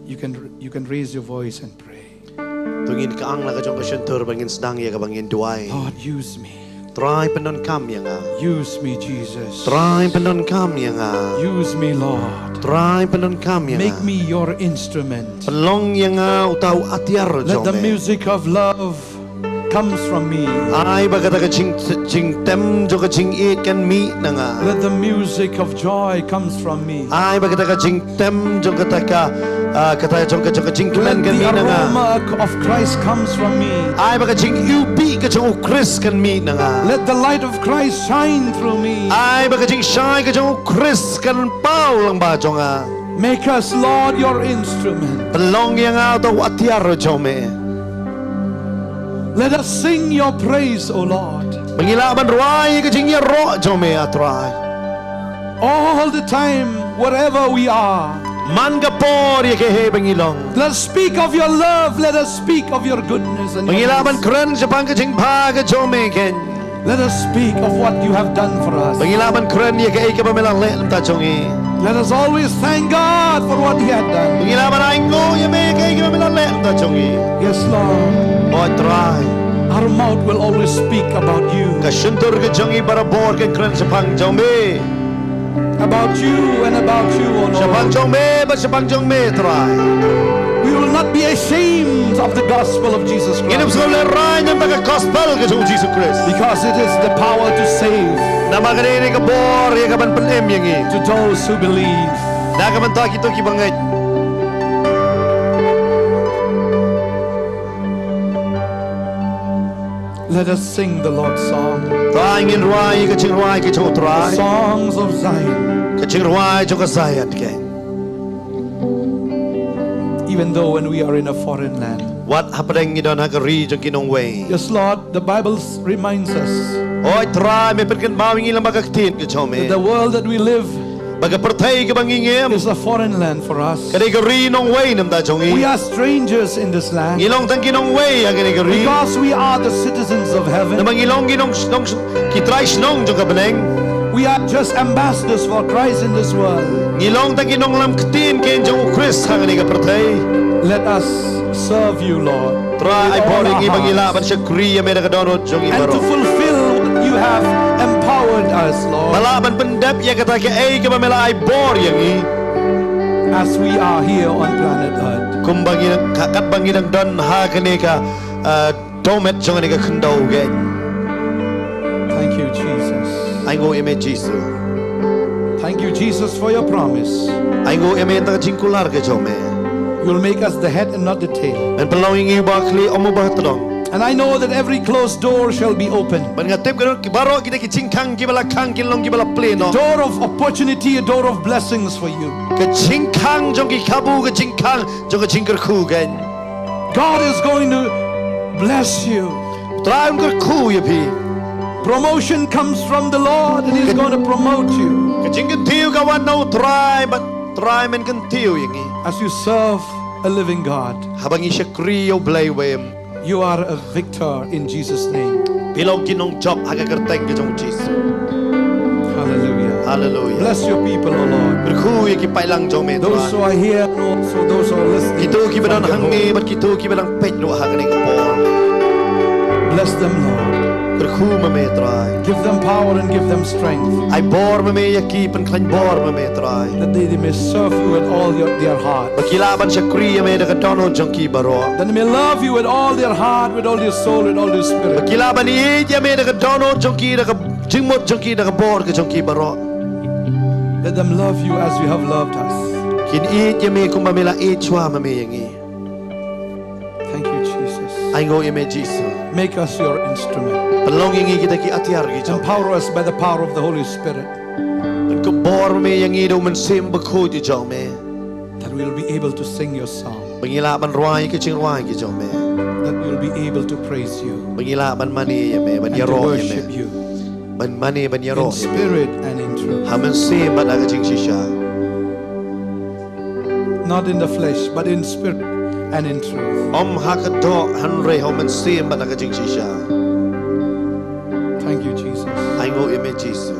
You can, you can raise your voice and pray. To ngin kyang la ka jong ka shyntur ba ngin sdang ïa kaba ngin duwai. Lord, use me. Trai, pyndonkam ïa nga. Use me, Jesus. Trai, pyndonkam ïa nga. Use me, Lord. Trai, pyndonkam ïa nga. Make me your instrument. Pynlong ïa nga uta u atiar jong me. Let the music of love comes from me. Ai ba kata ka jing, jingtem jong ka jingïeit kan mih na nga. Let the music of joy comes from me. Ai ba kata ka jingtem jong kata ka, ah, kata jong ka, jong ka jingkmen kan mih na nga. Let the aroma of Christ comes from me. Ai ba ka jingiwbih ka jong u Khrist kan mih na nga. Let the light of Christ shine through me. Ai ba ka jingshai ka jong u Khrist kan paw lang ba jong nga. Make us, Lord, your instrument. Pynlong ïa nga uta u atiar jong me. Let us sing your praise, O Lord. Ba ngi lah ban rwai ka jingïaroh jong me, A Trai. All the time, wherever we are. Man ka por ïa kaei ba ngi long. Let us speak of your love. Let us speak of your goodness and your mercy. Ba ngi lah ban kren shaphang ka jingbha ka jong me kein. Let us speak of what you have done for us. Ba ngi lah ban kren ïa kaei kaba me la leh na ka bynta jong ngi. Let us always thank God for what he had done. Ba ngi lah ban ainguh ïa me ïa kaei kaba me la leh na ka bynta jong ngi. Yes, Lord. O Trai. Our mouth will always speak about you. Ka shyntur ka jong ngi barabor kan kren shaphang jong me. About you and about you, O Lord. Shaphang jong me bad shaphang jong me, Trai. We will not be ashamed of the gospel of Jesus Christ. Ngin ym sngew lehraiñ na ka gospel ka jong u Jisu Khrist. Because it is the power to save. Namar kane ka dei ka bor ïa ka ban pynim ïa ngi. To those who believe. Na ka bynta kito kiba ngeit. Let us sing the Lord's song. To ai ngin rwai ka jingrwai ka jong u Trai. Songs of Zion. Ka jingrwai jong ka Zion kein. Even though when we are in a foreign land. Wat hapdeng ngi don ha ka ri jong ki nongwei. Yes, Lord, the Bible s-, reminds us. O Trai, me pynkynmaw ïa ngi lyngba ka ktien ka jong me. That the world that we live Ba ka pyrthei kaba ngi ngim, is a foreign land for us. Ka dei ka ri nongwei na ka bynta jong ngi. We are strangers in this land. Ngi long tang ki nongwei ha kane ka ri. Because we are the citizens of heaven. Namar ngi long ki nong, nong, ki trai shnong jong ka bneng. We are just ambassadors for Christ in this world. Ngi long tang ki nonglam ktien kein jong u Khrist ha kane ka pyrthei. Let us serve you, Lord. Trai, ai bor ïa ngi ba ngi lah ban shakri ïa me da ka dohnud jong ngi baroh. And to fulfill what you have empowered us, Lord. Ba lah ban pyndep ïa kata kaei kaba me la ai bor ïa ngi. As we are here on planet Earth. Kumba ngi, ka, katba ngi dang don ha kane ka, uh, dewmet jong kane ka khyndew kein. Thank you, Jesus. Ainguh ïa me Jisu. Thank you, Jesus, for your promise. Ainguh ïa me na ka jingkular ka jong me. You'll make us the head and not the tail. Men pynlong ïa ngi uba khlieh, ym uba tdong. And I know that every closed door shall be opened. Bad nga tip ka don baroh kita ki jingkhang kiba la khang kin long kiba la plie noh. Door of opportunity, a door of blessings for you. Ka jingkhang jong ki kabu, ka jingkhang jong ka jingkyrkhu kein. God is going to bless you. Trai un kyrkhu ïa phi. Promotion comes from the Lord and He's going to promote you. Ka jingkyntiew ka wan na u Trai, bad Trai men kyntiew ïa ngi. As you serve a living God, haba ngi shakri ïa u Blei uba im, you are a victor in Jesus' name. Phi long ki nongjop ha ka kyrteng ka jong u Jisu. Hallelujah. Hallelujah. Bless your people, O Lord. Kyrkhu ïa ki paidlang jong me, Trai. Those who are here and also those who are listening from their home. Kito kiba don hangne bad kito kiba dang peit ruh ha kane ka por. Bless them, Lord. Kyrkhu ma me, Trai. Give them power and give them strength. Ai bor ma me ïa ki, pynkhlaiñ bor ma me, Trai. That they, they may serve you with all your, their heart. Ba ki lah ban shakri ïa me da ka dohnud jong ki baroh. That they may love you with all their heart, with all their soul, with all their spirit. Ba ki lah ban ïeit ïa me da ka dohnud jong ki, da ka jingmut jong ki, da ka bor ka jong ki baroh. Let them love you as you have loved us. Kin ïeit ïa me kumba me la ïeit shuwa ma me ïa ngi. Thank you, Jesus. Ainguh ïa me Jisu. Make us your instrument. Pynlong ïa ngi kita ki atiar ki jong. Empower us by the power of the Holy Spirit. Pynkup bor ma me ïa ngi da u Mynsiem Bakhuid jong me. That we'll be able to sing your song. Ba ngi lah ban rwai ki jingrwai ki jong me. That we'll be able to praise you. Ba ngi lah ban mane ïa me, ban ïaroh ïa me. And to worship you. Ban mane, ban ïaroh ïa me. In spirit and in truth. Ha mynsiem bad ha ka jingshisha. Not in the flesh, but in spirit and in truth. Ym ha ka doh hynrei ha mynsiem bad ha ka jingshisha. Thank you, Jesus. Ainguh ïa me Jisu.